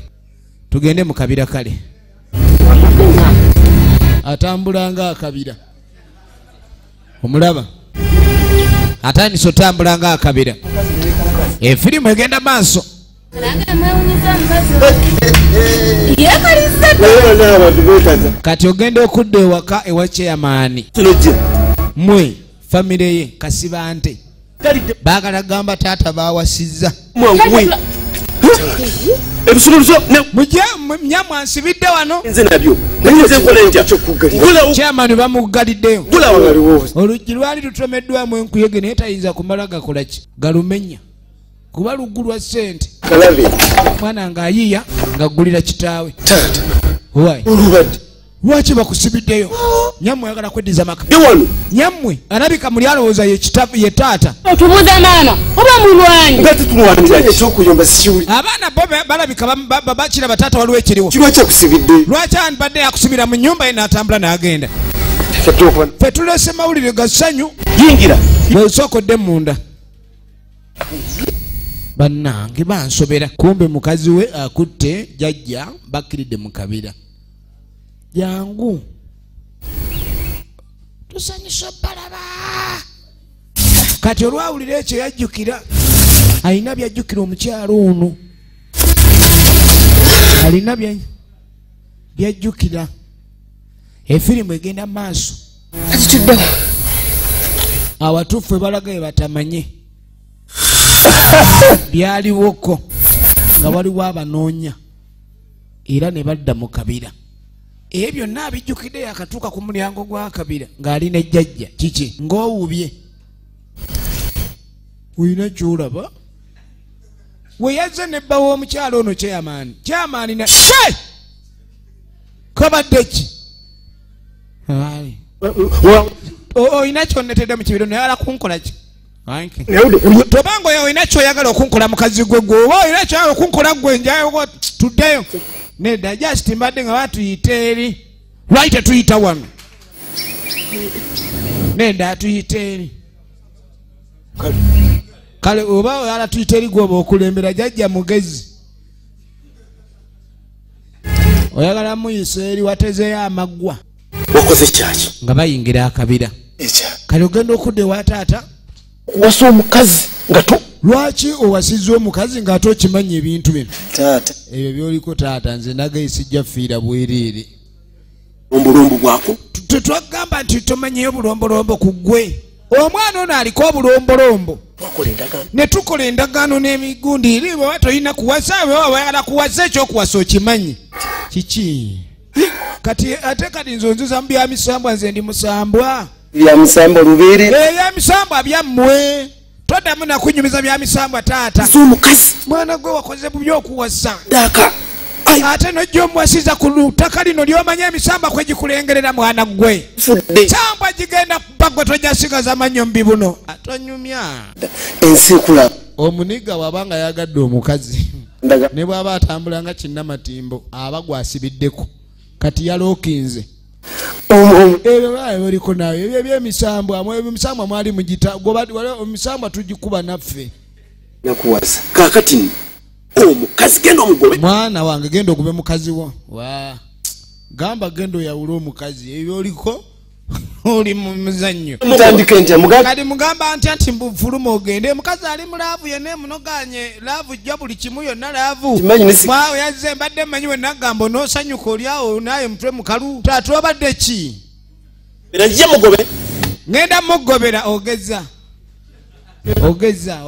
Tugende mu kabira kale. Atambula nga akabira. Omulaba? Atandise otambula nga akabira. Efirimu egenda maaso. Kati ogenda okudda ewaka ewa chairman. Mwe famire ye Kasibante. Baagala gamba taata baawasizza. Mujje nyammwe ansibidde wano. Chairman bamuggaliddeyo. Oluggi lwali lutomeddwamu enkuyege naye tayinza kumala gakola ki? Galumenya. Kuba lugulwa ssente. Mwana ng'ayiiya ng'aggulira kitaawe. Lwaki bakusibiddeyo? Nyammwe ayagala kweddiza maka. Nyammwe alabika muli alowooza ye taata. Otubuuza maama oba mulwanyi? Abaana bo balabika bakiraba taata waliwo ekiriwo. Lwaki abadde akusibira mu nnyumba ye n'atambula n'agenda? Ffe tuleese mawulire ga ssanyu. Bw'osooka odde munda. Bannange bansobera. Kumbe mukazi we akutte jjajja bakkiridde mu kabira. Jangu. Tusanyusa balaba. Kati olwawulira ekyo yajjukira. Alina byajjukira omukyalo ono. Alina byajjukira. Efirimu egenda maaso. Awatuufu balaga batamanye. Byaliwoko nga waliwo abanoonya era ne badda mu kabira. Ebyo byonna abijjukidde yakatuuka ku mulyango gwa kabira ng'ali ne jjajja. Kiki? Ng'owubye. Olina ky'olaba? We yazze ne bba w'omukyalo ono chairman. Chairman na kabadde ki? Olina ky'onnetedde mu kibira naye ala kunkola ki? Tobanga olina ky'oyagala okunkola mukazi gwe gwe oba olina ky'oyagala okunkola gwe njayo tuddeyo. Nedda just mbadde nga batuyita eri. Lwaki tetuyita wano? Nedda tuyita eri. Kale oba oyala tuyita eri gwe oba okulembera jjajja mugezi. Oyagala muyisa eri watezeeyo amaggwa. Wakoze kyaki? Nga bayingira akabira. Kale ogenda okudda ewa taata. Wasa omukazi nga to. Lwaki owasizza omukazi ng'ate okimanyi ebintu bino? Taata. Ebyo by'oliko taata nze nagaye sijja fiira bwereere. Obulombo bwako? Tetwagamba nti tomanyiyo bulombolombo ku ggwe. Omwana ono aliko obulombolombo. Ne tukola endagaano n'emigundi eri bwe tolina kuwasa bwe wayagala kuwasa ekyokuwasa okimanyi. Kiki? Kati ate kati nze onziza mu bya misambwa nze ndi musambwa. Bya misambwa lubeere. Bya misambwa byammwe. Toddamu nakunyumiza bya misambwa taata. Omukazi. Mwana gwe wakoze mu by'okuwasa. Daka. Ate n'ojja omuwasiza ku ttaka lino ly'omanya emisambwa kwe gikulengerera mwana gwe. Sambwa gigenda kuba gwe tojja sigaza mannyo mu bibuno. Tonyumya. Ensi ekula. Omuniga bw'aba nga yagadde omukazi ne bw'aba atambula nga kinnamatimbo aba gwasibiddeko. Kati yalookinze. Ebyo baali baliko nawe ebyo eby'emisambwa emisambwa mwali mugita emisambwa tugikuba naffe. Nakuwasa. Kaakati omukazi genda omugobe. Mwana wange genda ogube mukazi wo. Wa. Gamba genda oyawule omukazi ebyo oliko oli mu muzannyo. Mutandike ntya mugamba. Kati mugamba ntya nti mbufuluma ogende. Mukazi ali mu laavu yenna emunoganye laavu jja buli kimu yonna laavu. Mwawe yazze mbadde mmanyi we nagamba onoosanyuka oli awo naye mutwe mukalu. Taata obadde ki? Era nje mugobe. Ngenda mugobera ogeza. Ogeza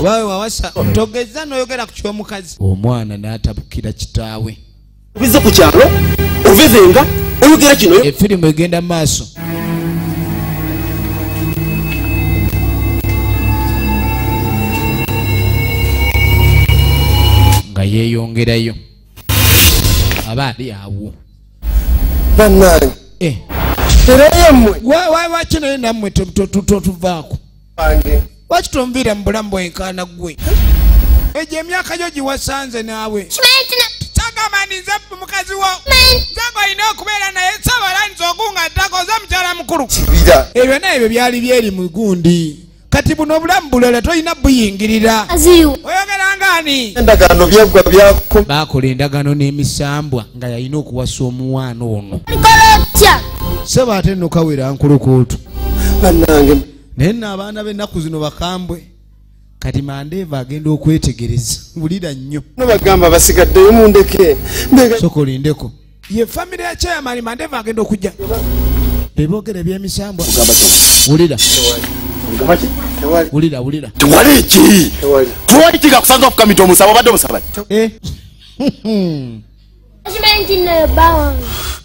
wawe wawasa togeza n'oyogera ku ky'omukazi. Omwana n'atabukira kitaawe. Obize ku kyalo ovezenga oyogera kino. Efirimu egenda maaso. Nga yeeyongerayo. Aba ali awo. Bannange. Era yemmwe. Waki naye nammwe tuvaako. Lwaki tonviira mu bulamu bwenkaana ggwe? Egyo emyaka gyo giwasanze naawe. Kyagamba nti nze mukazi wo. Nze ng'olina okubeera naye nsabala nze ogungattako oze mukyala mukulu. Ebyo naye ebyo byali byeri mu gundi. Kati buno obulamu bulala tolina buyingirira. Oyogera ng'ani? Endagaano byaggwa byako. Baakola endagaano n'emisambwa nga yalina okuwasa omuwaana ono. Ssebo ate nno kawera nkulukuutu. Bannange. Naye nno abaana b'ennaku zino bakambwe. Kati Mandeeva agenda okwetegereza. Wulira nnyo. Bagamba basigaddeyo mundeke. Sooka olindeko. Ye famire ya chairman Mandeeva agenda okujja. Beboogera eby'emisambwa. Wulira. Wulira wulira. Tewali ki? Tewali ki gakusanze okukamita omusaba obadde omusaba?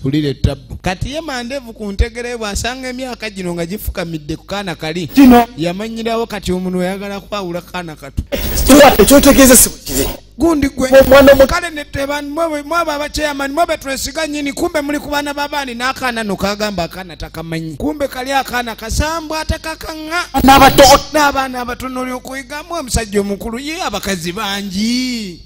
Wulira ettabu. Kati ye Mandeevu ku ntegere bw'asanga emyaka gino nga gifukamidde ku kaana kali. Yamanyirawo kati omuntu oyagala kwawula kaana kato. Ekyotegeeza si bwe kiri. Gundi gwe. Kale mwaba abachairman mwebe twesiga nnyini kumbe muli ku baana b'abaani n'akaana no kagamba akaana takamanyi. Kumbe kali akaana kasambwa atakakaŋŋa. N'abaana abatono olyokuyigamu omusajja omukulu ye abakazi bangi.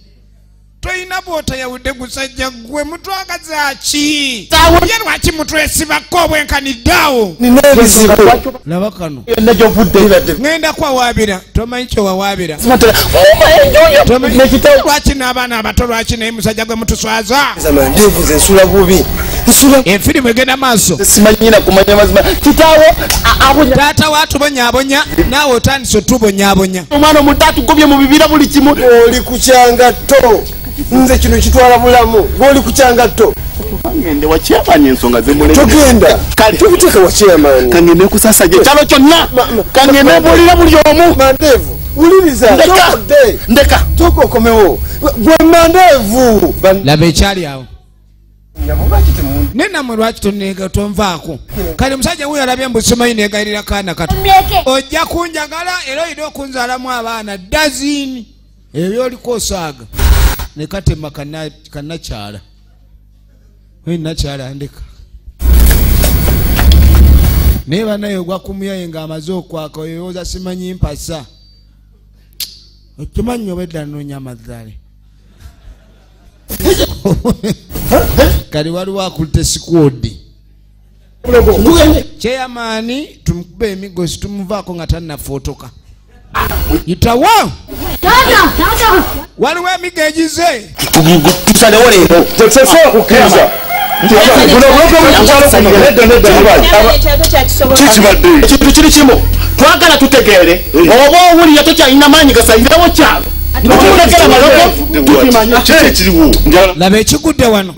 Toyina bw'otayawudde gusajja ggwe mutwagaza ki? Ye lwaki mutwesibako obwenkanidde awo? Laba kano. Ŋŋenda kwawaabira. Tomanyi kyewawaabira. Lwaki n'abaana abato lwaki naye musajja gwe mutuswaza? Ndeevuze nsula bubi. Efirimu egenda maaso. Simanyina kumanya mazima. Kitaawo taata waatubonyaabonya naawe otandise otubonyaabonya. Omwana omuto atugobye mu bibira buli kimu. Oli ku kyangatto. Nze kino kitwala bulamu. Gw'oli ku kyangatto. Ngende wa chairman ensonga zemulenge. Togenda. Kale tubiteeka wa chairman. Kangende kusasa gye kyalo kyonna. Kangende mbuulira buli omu. Mandeevu. Wuliriza. Ndeka. Ndeka. Tuuka okomewo. Gwe Mandeevu. Laba ekyali awo. Naye nammwe lwaki tonvaako? Kale musajja wuuyo alabye mbu simanyi neegayirira kaana kato. Ojja kunjagala era olina okunzaalamu abaana dazini. Ebyo oliko osaaga. Ne katema kannakyala. Nakyala ndeka. Naye bannaye ogwa ku muyaye ng'amaze okwaka oyowooza simanyi mpasa. Okimanyi obwedda nnoonya amazaale. Kali waliwo akutte sikuodi. Chairman tumukube emigosi tumuvaako nga tannafootoka. Yitawo! Waliwo emigo egize. Tusalewo leero. Tesobola kukkiriza. Kikibadde. Ekintu kiri kimu. Twagala tutegeere. Oba owulira tokyalina maanyi gasayirawo kyalo. Laba ekigudde wano.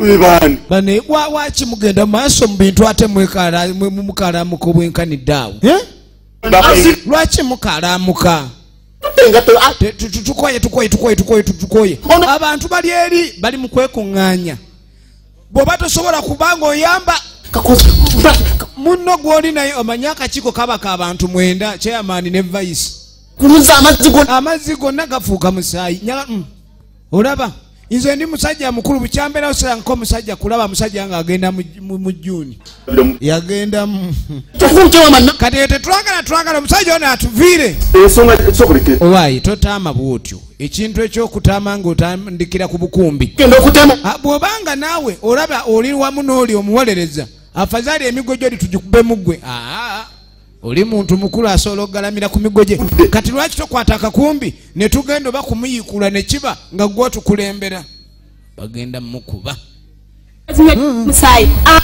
Bano waki mugenda maaso mu bintu ate mukalamuka obwenkanidde awo? Lwaki mukalamuka? Tukoye tukoye tukoye tukoye tukoye. Abantu bali eri bali mu kwekuŋŋaanya. Bw'oba tosobola kubanga oyamba munno gw'oli naye omanye akakiiko kaba k'abantu 9 chairman ne vice. Amazzi gonna gafuuka musaayi. Olaba nze ndi musajja mukulu bukyambeerawo sirangako musajja kulaba musajja ng'agenda mu June. Yagenda kati tetwagala twagala omusajja ono atuviire. Owaayi totaama bw'otyo. Ekintu eky'okutaama ng'otandikira ku bukumbi. Bw'obanga naawe olaba oli wamu n'oli omuwolereza afazaali emigo gy'oli tugikubemu ggwe. Oli muntu mukulu asobola okugalamira ku migo gye. Kati lwaki tokwata akakumbi ne tugenda oba kumuyiikula ne kiba nga ggwe otukulembera? Bagenda mukuba.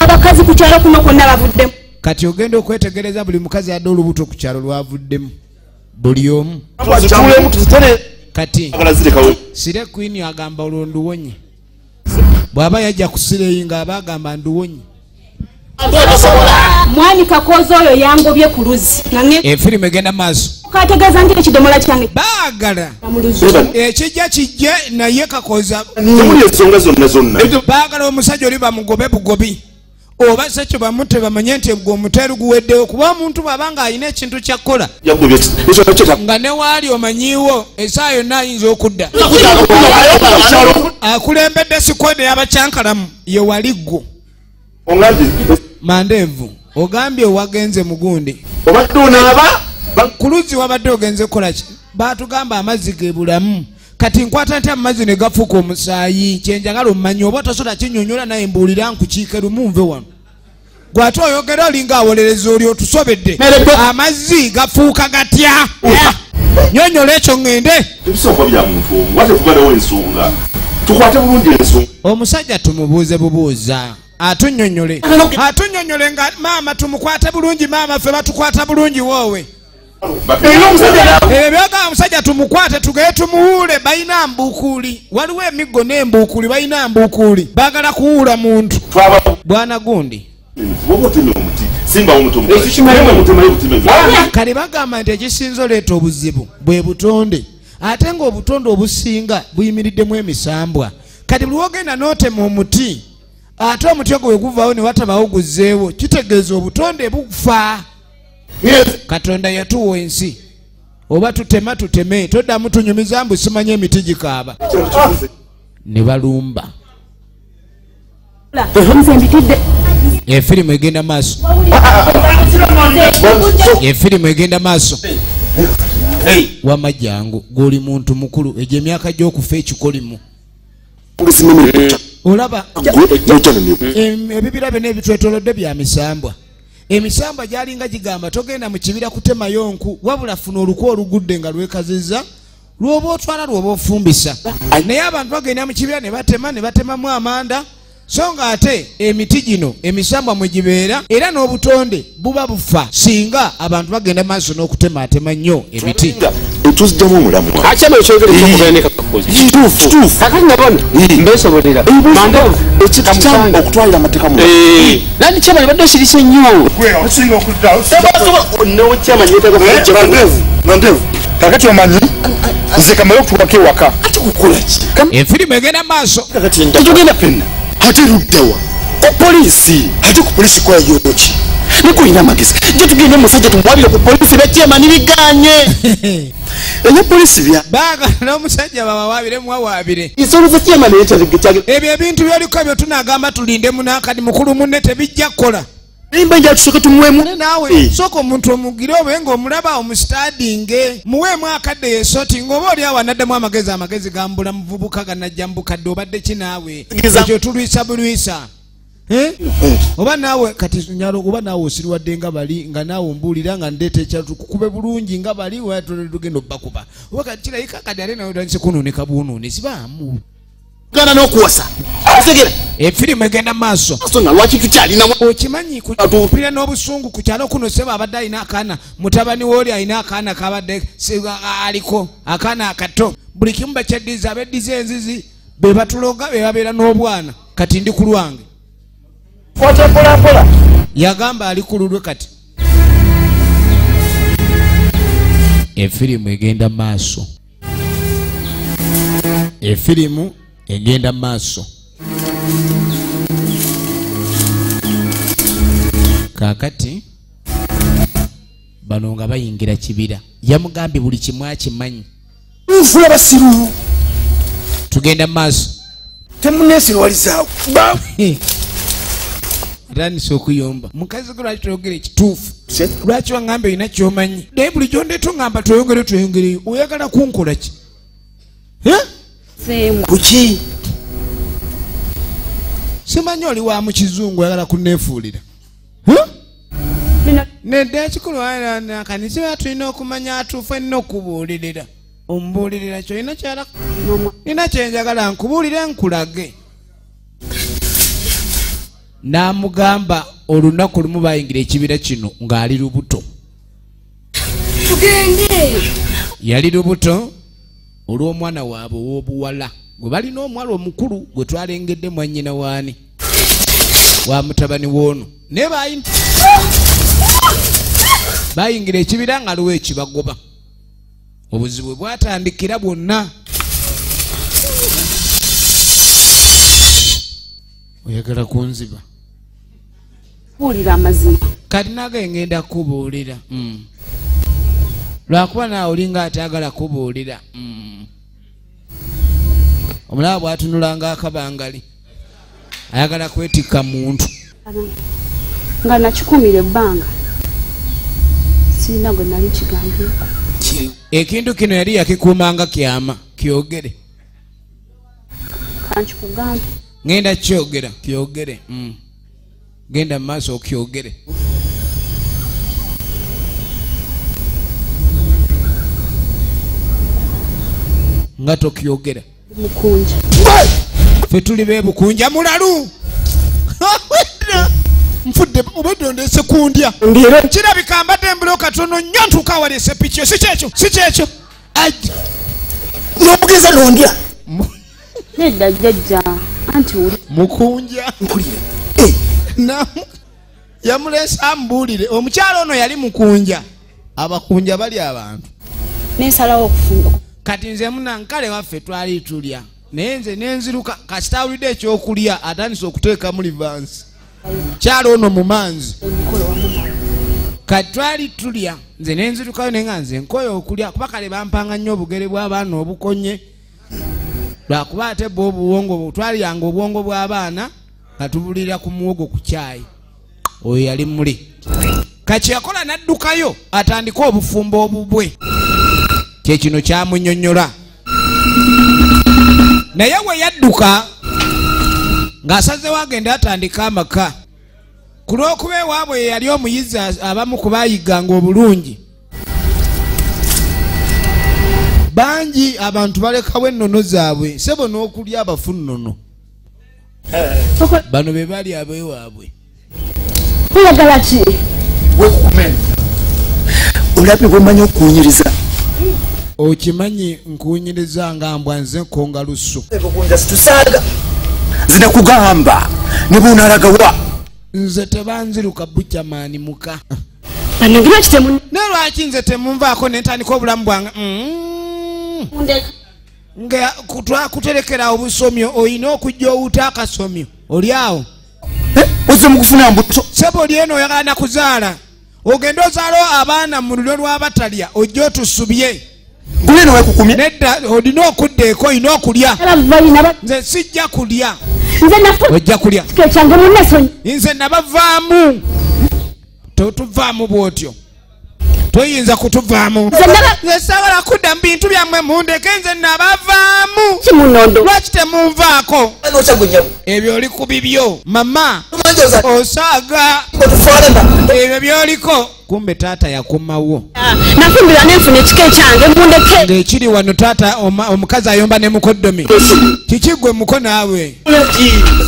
Abakazi ku kyalo kuno kwonna bavuddemu. Kati ogenda okwetegereza buli mukazi adde olubuto ku kyalo lwavuddemu. Buli omu. Kati Sire Queen agamba olwo nduwonye. Bw'aba yajja ku Sireyi ng'aba agamba nduwonye. Mwami Kakooza oyo yangobye ku luzzi. Efirimu egenda maaso. Kategeeza nti ekidomola kyange. Baagala. Ekijja kijje naye Kakooza. Temuli ensonga zonna zonna. Baagala omusajja oli bamugobe bugobi. Oba se kyo bamute bamanye nti gwe omuteeru guweddewo kuba omuntu bw'aba ng'alina ekintu ky'akola. Nga ne waali omanyiiwo essaawa yonna ayinza okudda. Akulembedde sikwode y'abakyankalamu ye wali ggwo. Mandevu ogambye wagenze mugundi. Obadde onaaba? Ku luzzi wabadde ogenze kukola ki? Baatugamba amazzi ge bulamu. Kati nkwata ntya amazzi ne gafuuka omusaayi? Kye njagala omanye oba tosobola kinnyonnyola naye mbuulira nkukiike lumu nve wano. Gw'ate oyogera olinga awolereza oli otusobedde. Amazzi gafuuka gatya? Nnyonnyola ekyo ŋŋende. Ebisooka bya muntu omu wate tubalewo ensonga. Tukwate bulungi ensonga. Omusajja tumubuuze bubuuza. Atunnyonnyole. Atunnyonnyole nga maama tumukwate bulungi maama ffe batukwata bulungi woowe. Ebyoga omusajja tumukwate tugeye tumuwuule balina mbukuuli. Waliwo emiggo n'embukuuli balina mbukuuli. Baagala kuwuula muntu. Bwana gundi. Kale bagamba nti ekisinza oleeta obuzibu bwe butonde. Ate ng'obutonde obusinga buyimiriddemu emisambwa. Kati buli w'ogenda n'otema omuti ate omuti ogwo bwe guvaawo ne watabawo guzzeewo kitegeeza obutonde bufa. Katonda yatuwa ensi. Oba tutema tuteme toddamu tunyumiza mbu simanyi emiti gikaaba. Ne balumba. Efirimu egenda maaso. Efirimu egenda maaso. Wamma jangu gw'oli muntu mukulu egyo emyaka gy'okufa ekikolimu. Olaba ebibira byonna ebitwetoolodde bya misambwa. Emisambwa gyalinga gigamba togenda mu kibira kutemayo nku wabula funa olukwa olugudde nga lwekazizza lw'oba otwala lw'oba ofumbisa. Naye abantu bagenda mu kibira ne batema ne batemamu amanda so nga ate emiti gino emisambwa mwe gibeera era n'obutonde buba bufa singa abantu bagenda maaso n'okutemaatema nnyo emiti. Tuziddamu omulamwa. Okutwalira amateeka mu. Nandi chairman badde osirise nnyo. Mandevu. Kakati omanyi nze kamale okutuukako ewaka. Ate kukola ki? Efirimu egenda maaso. Tetugenda ffenna. Ate luddawa? Ku poliisi. Ate ku poliisi kolayo ki? Nikulina amagezi. Nje tugende omusajja tumuwabire ku poliisi bya chairman biganye. Ebya poliisi bya. Baagala omusajja bawawaabire muwawaabire. Ensolo za chairman Ebyo ebintu by'oliko byo tunaagamba tulinde munaakadi mukulu munne tebijja kukola. Nimba nja tusooke tumuweemu. Naawe sooka omuntu omugire obe ng'omulaba omusitadinge muweemu akadde yeesoti ng'oba oli awo anaddamu amagezi amagezi gambula muvubuka ganajja mu bukadde obadde ki naawe ekyo tulwisa bulwisa. Oba naawe kati nyalo oba naawe osiriwadde nga bali nga naawe ombuulira nga ndeeta ekyalo tukukube bulungi nga bali tugenda obbakuba oba kati kirabika kati ate nawe otandise kunuunika bunuunisi baamu. Gana n'okuwasa. Otegera. Efirimu egenda maaso. So lwaki tukyalina okimanyi kupira n'obusungu ku kyalo kuno seba abadde alina akaana mutabani w'oli alina akaana kabadde aliko akaana akato Buli kimu bakyaddiza, abeddiza enzizi be batuloga, be babeera n'obwana. Kati ndi ku lwange. Kwata mpola mpola. Yagamba ali ku lulwe kati. Efirimu egenda maaso. Efirimu egenda maaso. Kaakati bano nga bayingira kibira. Yamugambye buli kimu akimanyi. Nfula basiru. Tugenda maaso. Temuneesirwalizaawo. Atandise okuyomba. Mukazi gwe lwaki toyogera ekituufu? Lwaki waŋŋamba olina ky'omanyi? Naye bulijjo ndeeta oŋŋamba tweyongere tweyongereyo. Oyagala kunkola ki? Kuki? Simanyi oli wa mu kizungu oyagala kunneefuulira. Nedda ekikulu kanisa tulina okumanya atuufu enna okubuulirira. Ombuulirira ky'olina kyala. Nina kye njagala nkubuulire nkulage. N'amugamba olunaku lumu bayingira ekibira kino ng'ali lubuto. Tugende. Yali lubuto olw'omwana waabwe ow'obuwala gwe balina omuwala omukulu gwe twalengedde mwannyina waani wa mutabani w'ono. Naye bayingira ekibira nga aliwo ekibagoba. Obuzibu bwatandikira bwonna. Oyagala kunziba. Buulira amazima. Kati nange ngenda kubuulira. Lwakuba naawe olinga atayagala kubuulira. Omulaba bw'atunulanga akabangali. Ayagala kwetikka muntu. Nga nakikumira ebbanga. Sirina gwe nali kigambyeko. Ekintu kino yali yakikuumanga kyama. Kyogere. Kankikugambe. Ngenda kyogera, kyogere. Genda maaso okyogere. Nga tokyogera. Mukunja. Ffe tuli beebukunja mulalu. Nfudde obadde ondeese kundya. Kirabika mbadde mbulo katono nnyo ntuuka awali epiki. Si kyekyo, si kyekyo. N'omugeza n'ondya. Nedda jjajja. Anti mukunja. Mpulire. Yamuleese ambuulire. Omukyala ono yali mukunja. Abakunja bali abantu. Nensalawo okufumba. Kati nze munankale waffe twali tulya. Naye nze nenziruka kasita awulidde ekyokulya atandise okuteekamu livansi. Kyalo ono mu manzi. Kati twali tulya nze nenzirukayo naye nga nze nkoye okulya kuba kale bampanga nnyo obugere bw'abaana obukonye. Lwakuba ate bwo obuwongo twalyanga obwongo bw'abaana nga tubulira ku muwogo ku kyayi. Oyo yali muli. Kati yakola n'addukayo atandike obufumbo obubwe. Kye kino kyamunnyonnyola. Naye we yadduka ng'asazeewo agende atandike amaka. Ku lw'okuba ewaabwe ye yali omuyizi abamu ku baayigganga obulungi. Bangi abantu balekawo ennono zaabwe sebo n'okulya abafu nnono. Bano be bali abeewaabwe. Oyagala ki? Weekukumeni. Olabye bw'omanyi okuwunyiriza. Okimanyi nkuwunyiriza nga mbwa nze nkonga lusu. Tusaaga. Zinakugamba ne bw'onaalagawa. Nze tebanziruka bukyamaani muka. Bannange lwaki temu- Naye lwaki nze temunvaako ne ntandika obulamu bwange? Nga twakuterekera obusomyo olina okujja owuta akasomyo. Oli awo. Ozze mu kufuna mbuto. Ssebo oli eno oyagala na kuzaala. Ogende ozaala abaana mu lulyo lw'abatalya ojje otusubye. Gule eno weekukumye. Nedda olina okudda eka olina okulya. Nze sijja kulya. Ojja kulya. Nze nabavaamu. Totuvaamu bw'otyo. Toyinza kutuvaamu. Nze saagala kudda mu bintu byammwe mundeke nze nabavaamu. Lwaki temunvaako? Ebyo oli ku bibyo. Mama osaaga. Ebyo by'oliko. Kumbe taata yakomawo. Nafumbirwa nenfuna ekika ekyange mundeke. Ng'ekiri wano taata omukazi ayomba ne mukoddomi. Kiki gwe muko naawe?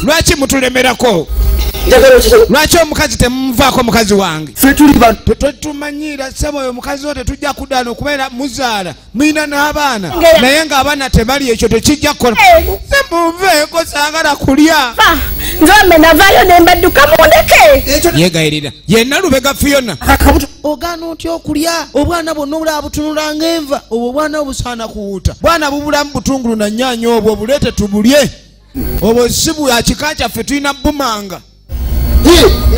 Lwaki mutulemerako? Lwaki omukazi temumuvaako mukazi wange? Tetumanyira ssebo oyo mukazi wo tetujja kuddaana okubeera muzaala mulina n'abaana naye ng'abaana tebali ekyo tekijja kukola. Semuveeko saagala kulya. Nze navaayo ne mbadduka mundeke. Yeegayirira yenna Lubega Fiona. Ogaana otya okulya obwana bwonna obulaba butunula ng'enva obwo obwana obusaana kuwuuta bwana bubulamu butungulu na nnyaanya obwo buleete tubulye obwo si bwa kika kyaffe tulina bumanga.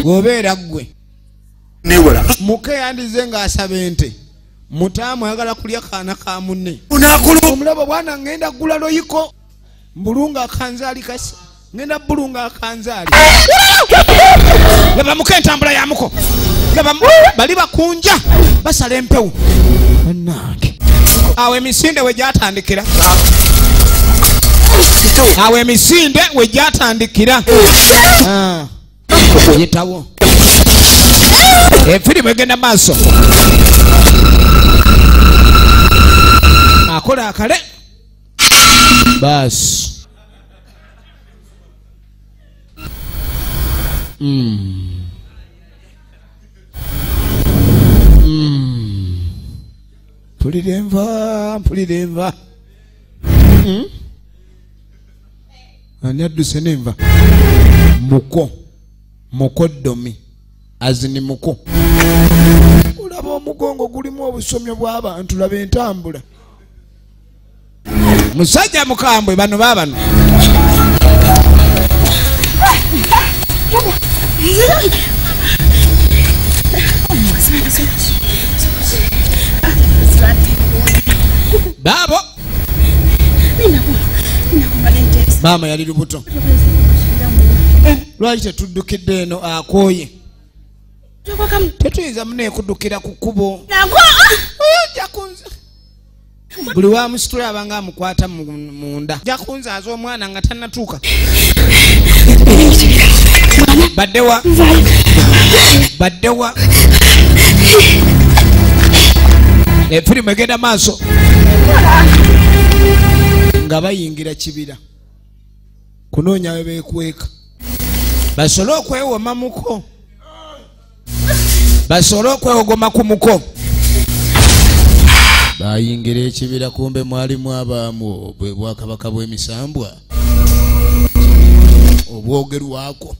Gwobeera ggwe muke yandize ng'asaba ente mutaamu ayagala kulya kaana ka munne omulaba bwana ngenda ggula loyiko mbulunga akanzaali kasi ngenda bbulunga akanzaali. Laba muke entambula ya muko laba bali bakunja basala empewo bannange. Awo emisinde we gyatandikira awo emisinde we gyatandikira yitawo efirimu egenda maaso akola akale baasi. Mpulira enva mpulira enva. Ani adduse n'enva? Muko mukoddomi azini muko. Olaba omugongo gulimu obusomyo bw'abantu laba entambula. Musajja mukambwe bano baabano. Baabo maama yali lubuto. Lwaki tetuddukidde eno akooye? Tetuyinza munne kuddukira ku kkubo. Buli wamusitula abanga amukwata munda. Ajja kunzaaza omwana nga tannatuuka. Baddewa baddewa. Efirimu egenda maaso nga bayingira kibira kunoonya we beekweka basobole okwewoma muko basobole okwewogoma ku muko. Bayingira ekibira kumbe mwalimu abaamu bwe bwakabaka bw'emisambwa obwogerwako.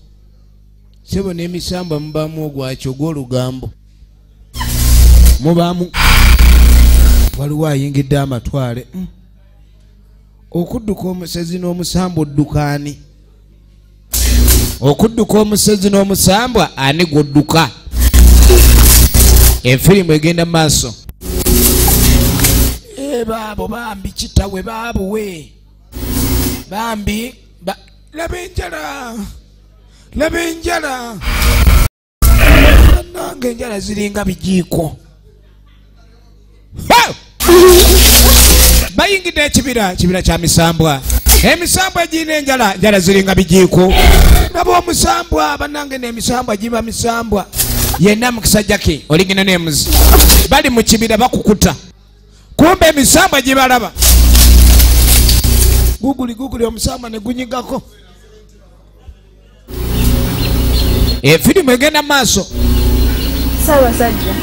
Sebo n'emisambwa mubaamu ogwaki ogw'olugambo mubaamu waliwo ayingidde amatwale. Okudduka omusezi n'omusambwa odduka ani? Okudduka omusezi n'omusambwa ani gw'odduka? Efirimu egenda maaso. Baabo bambi kitawe baabuwe bambi laba enjala laba enjala bannange enjala ziringa bijiiko. Bayingidde ekibira kibira kya misambwa emisambwa egirina enjala enjala ziringa bijiiko. Nabo omusambwa bannange n'emisambwa giba misambwa yenna mukisajja ke olingina n'emuzi bali mu kibira bakukuta kumbe emisambwa gibalaba. Guguli guguli omusambwa ne gunyigako. Efirimu egenda maaso. Ssaabasajja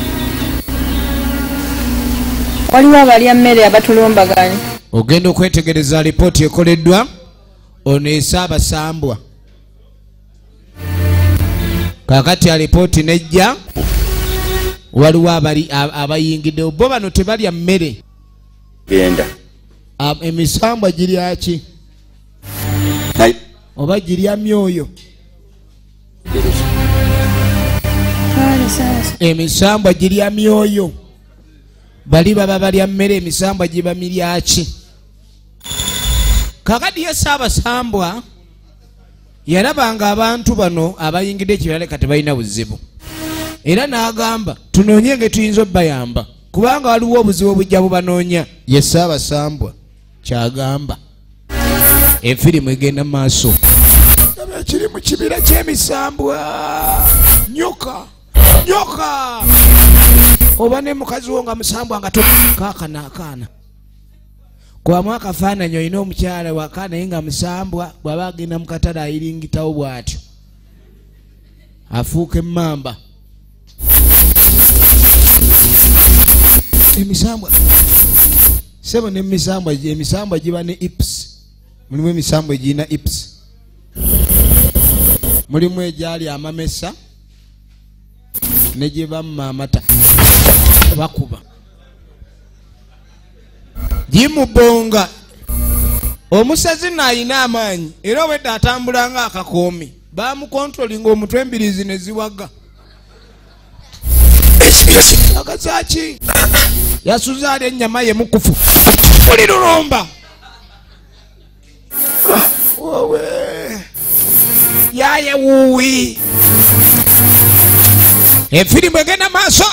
waliwo abalya mmere abatulumbaganye. Ogenda okwetegereza alipooti ekoleddwa ono esaabasambwa. Kaakati alipooti nejja waliwo abayingiddewo bo bano tebalya mmere. Genda. Emisambwa girya ki? Oba girya myoyo? Emisambwa girya myoyo. Bali baba balya mmere emisambwa giba mirya ki? Kaakati ye Ssaabasambwa yalabanga abantu bano abayingidde ekibira leka tebalina buzibu. Era n'agamba tunoonye nge tuyinza obbayamba kubanga waliwo obuzibu obujja bubanoonya. Ye Ssaabasambwa kyagamba. Efirimu egenda maaso. Kiri mu kibira ky'emisambwa nyoka nyoka oba ne mukazi wo nga musambwa nga kaakana akaana kwamu akafaananyi olina omukyala waka naye nga musambwa bw'aba agenda mu katale ayiringitawo bw'atyo. Afuuka emmamba. Emisambwa sebo n'emisambwa emisambwa giba ne ips. Mulimu emisambwa egirina ips. Mulimu egyali amamesa ne gye bamma amata bakuba. Gimubonga. Omusazi n'ayina amaanyi era obwedda atambula nga akakoomi. Bamukontrolinga omutwe embirizi ne ziwaga. Akasaki yasuza ali ennyama ye mukufu. Buli lulumba. Wowe. Yaye wuwi. Efirimu egenda maaso.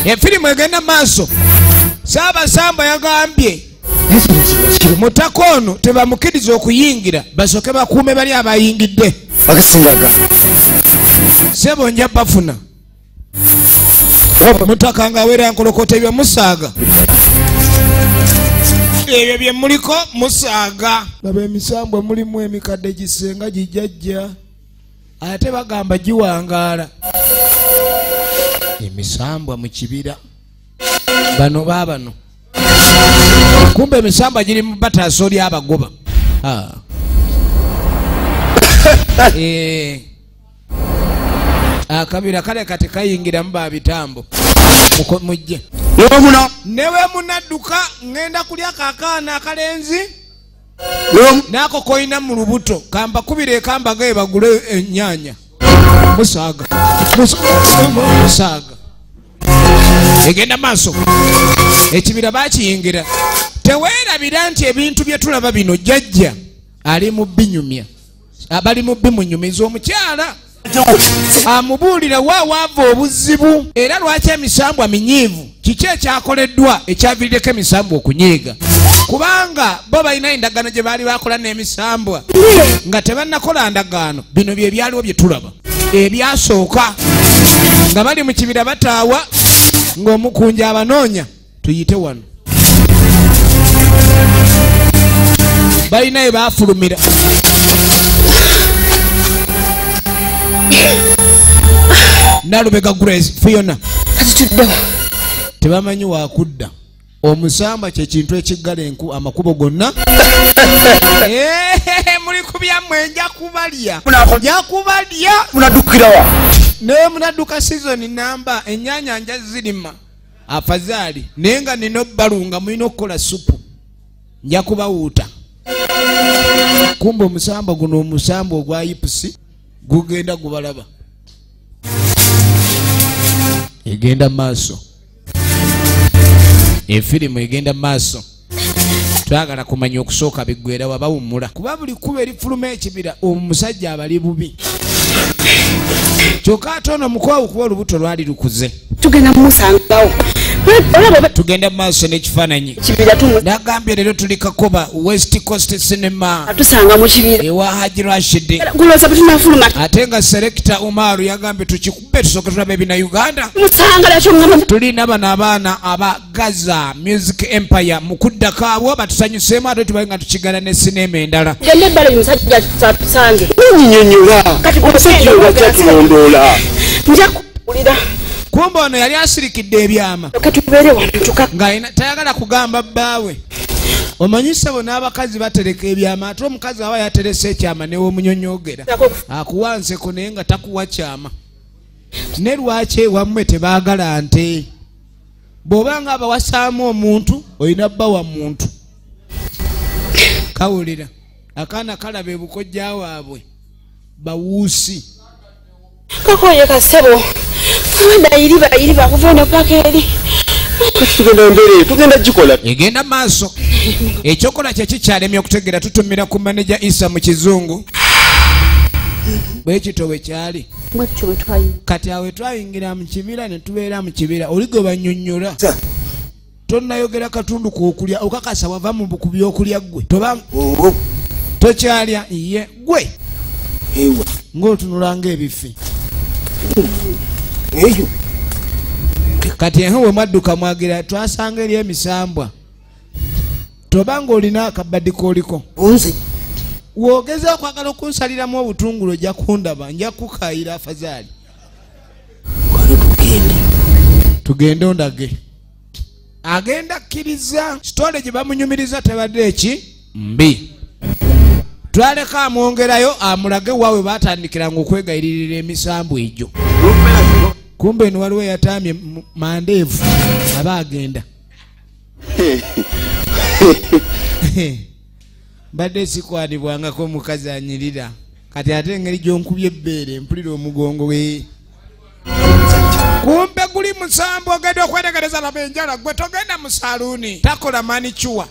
Efirimu egenda maaso. Ssaabasamba yagambye mutaka ono tebamukiriza okuyingira basooke bakuume bali abayingidde. Akasingaga. Ssebo nja bafuna. Mutaka ng'awera nkolokota ebyo musaaga. Ebyo bye muliko musaaga. Laba emisambwa mulimu emikadde gisenga gijjajja. Ate bagamba giwangaala. Emisambwa mu kibira. Bano baabano. Kumbe emisambwa giri mu bataasa oli abagoba. Akabira kale kati kayingiramu ba bitambo. Mujje. Newe munadduka ngenda kulya kakaana akalenzi. Nako koyina mu lubuto kambakubire kambaga bagule ennyaanya. Musaaga. Musaaga. Egenda maaso. Ekibira bakiyingira. Teweerabira nti ebintu bye tulaba bino jjajja ali mu binyumya. Abali mu bimunyumiza omukyala. Amubuulira wa waava obuzibu era lwaki emisambwa minyiivu. Kiki ekyakoleddwa ekyaviiriddeko emisambwa okunyiiga? Kubanga bo balina endagaano gye baali bakola n'emisambwa nga tebannakola ndagaano. Bino bye byaliwo bye tulaba ebyasooka nga bali mu kibira bataawa ng'omukunja abanoonya. Tuyite wano balina bye baafulumira. Nalubega Grace Fiona tebamanyi wakudda. Omusamba kye kintu ekiggala enku amakubo gonna. Muli kubyammwe nja kubalya. Nja kubalya. Munaddukirawa? Naye munadduka season namba ennyaanya nja zirima. Afazaali naye nga nina obbalunga mulina okukola supu. Nja kubawuuta. Kumbe omusamba guno omusamba ogwa ipusi gugenda gubalaba. Egenda maaso. Efirimu egenda maaso. Twagala kumanya okusooka biggwera wabawummula. Kuba buli kkubo erifuluma ekibira omusajja abali bubi. Kyokka ate ono mukoowu kuba olubuto lwali lukuze. Tugenda mumusangawo. Tugenda maaso n'ekifaananyi. Nagambye leero tuli Kakoba West Coast Cinema. Atusanga mu kibira. Ewa Haji Rashid. Guloza butunafuluma. Ate nga Selector Umaru yagambye tukikube tusooke tulabe ebina Uganda. Musanga lakyo ngamba. Tulina bano abaana aba Gaza Music Empire mu kuddako abo batusanyuseemu ate tubaye nga tukigala ne sinema endala. Genda ebbala oyo musajja atusange. Nnyinnyonnyola. Kati omusajja oyo akyatulondoola. Nja kuwulira. Kumbe ono yali asirikidde ebyama. Nga tayagala kugamba bbaawe. Omanyi ssebo n'abakazi batereka ebyama ate omukazi aba yaterese ekyama ne w'omunyonyoogera. Akuwa nseko naye nga takuwa kyama. Ne lwaki ewammwe tebaagala nte? Bw'oba nga abawasaamu omuntu olina bba wa muntu. Kawulira akaana kalaba ebukojja waabwe bawuusi. Kakoye kasebo. Bayiri kuva paka eri. Tugenda mbere, tugenda gikola. Egenda maaso. Ekyokola kye kikyalemye okutegeera tutumira ku manager Isa mu kizungu. Bwe kityo bwe kyali. Kati awe twayingira mu kibira ne tubeera mu kibira oli gwe bannyonnyola. Tonnayogera katundu k'okulya okakasa wava mu byokulya ggwe. Toba tokyalya ye ggwe. Ng'otunula ng'ebifi. Eyo. Kati eho we mwadduka mwagira twasanga eri emisambwa. Tobanga olina akabaddi k'oliko. Nze. Wogeza okwagala okunsaliramu obutungulu ojja kundaba, nja kukaayira afazaali. Tugende ondage. Agenda kkiriza sitole gye bamunyumiriza tebadde eki mbi. Twaleka amwongerayo amulage waabwe baatandikiranga okwegayiririra emisambu egyo. Kumbe eno waliwo eyataamye mandeevu aba agenda. Mbadde sikwanibwangako omukazi anyirira. Kati ate engeri gy'onkubye ebbeere mpulira omugongo we. Kumbe guli musambu ogenda okwetegereza laba enjala gwe togenda mu saluuni. Takola manicuwa.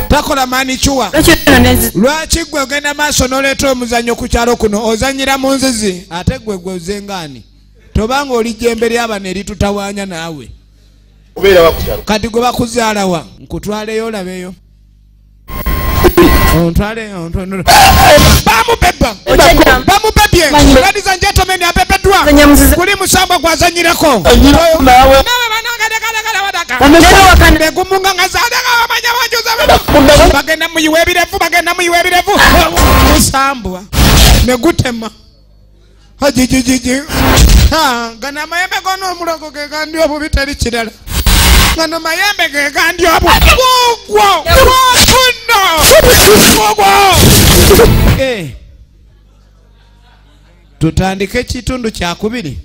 Takola manicuwa. Lwaki gwe ogenda maaso n'oleeta omuzannyo ku kyalo kuno ozannyira mu nzizi ate gwe gwe ozengaani. Tobanga oli jjembe ly'abano eritutawaanya naawe. Kati gwe bakuzaalawa nkutwaleyo olabeyo. Ontwale ontwale. Bamubeba. Bamubebye. Ladies and gentlemen, abebeddwa. Kuli musamba gwazannyirako. Bagenda muyiwa ebirevu, bagenda muyiwa ebirevu. Musambwa negutema. Hajijijiji. Gano amayembe gona omulogo ge gandi obubi teri kirala. Gano mayembe ge gandi obu. Gugwo! Gwokuno! Gugwo! Tutandike ekitundu kyakubiri.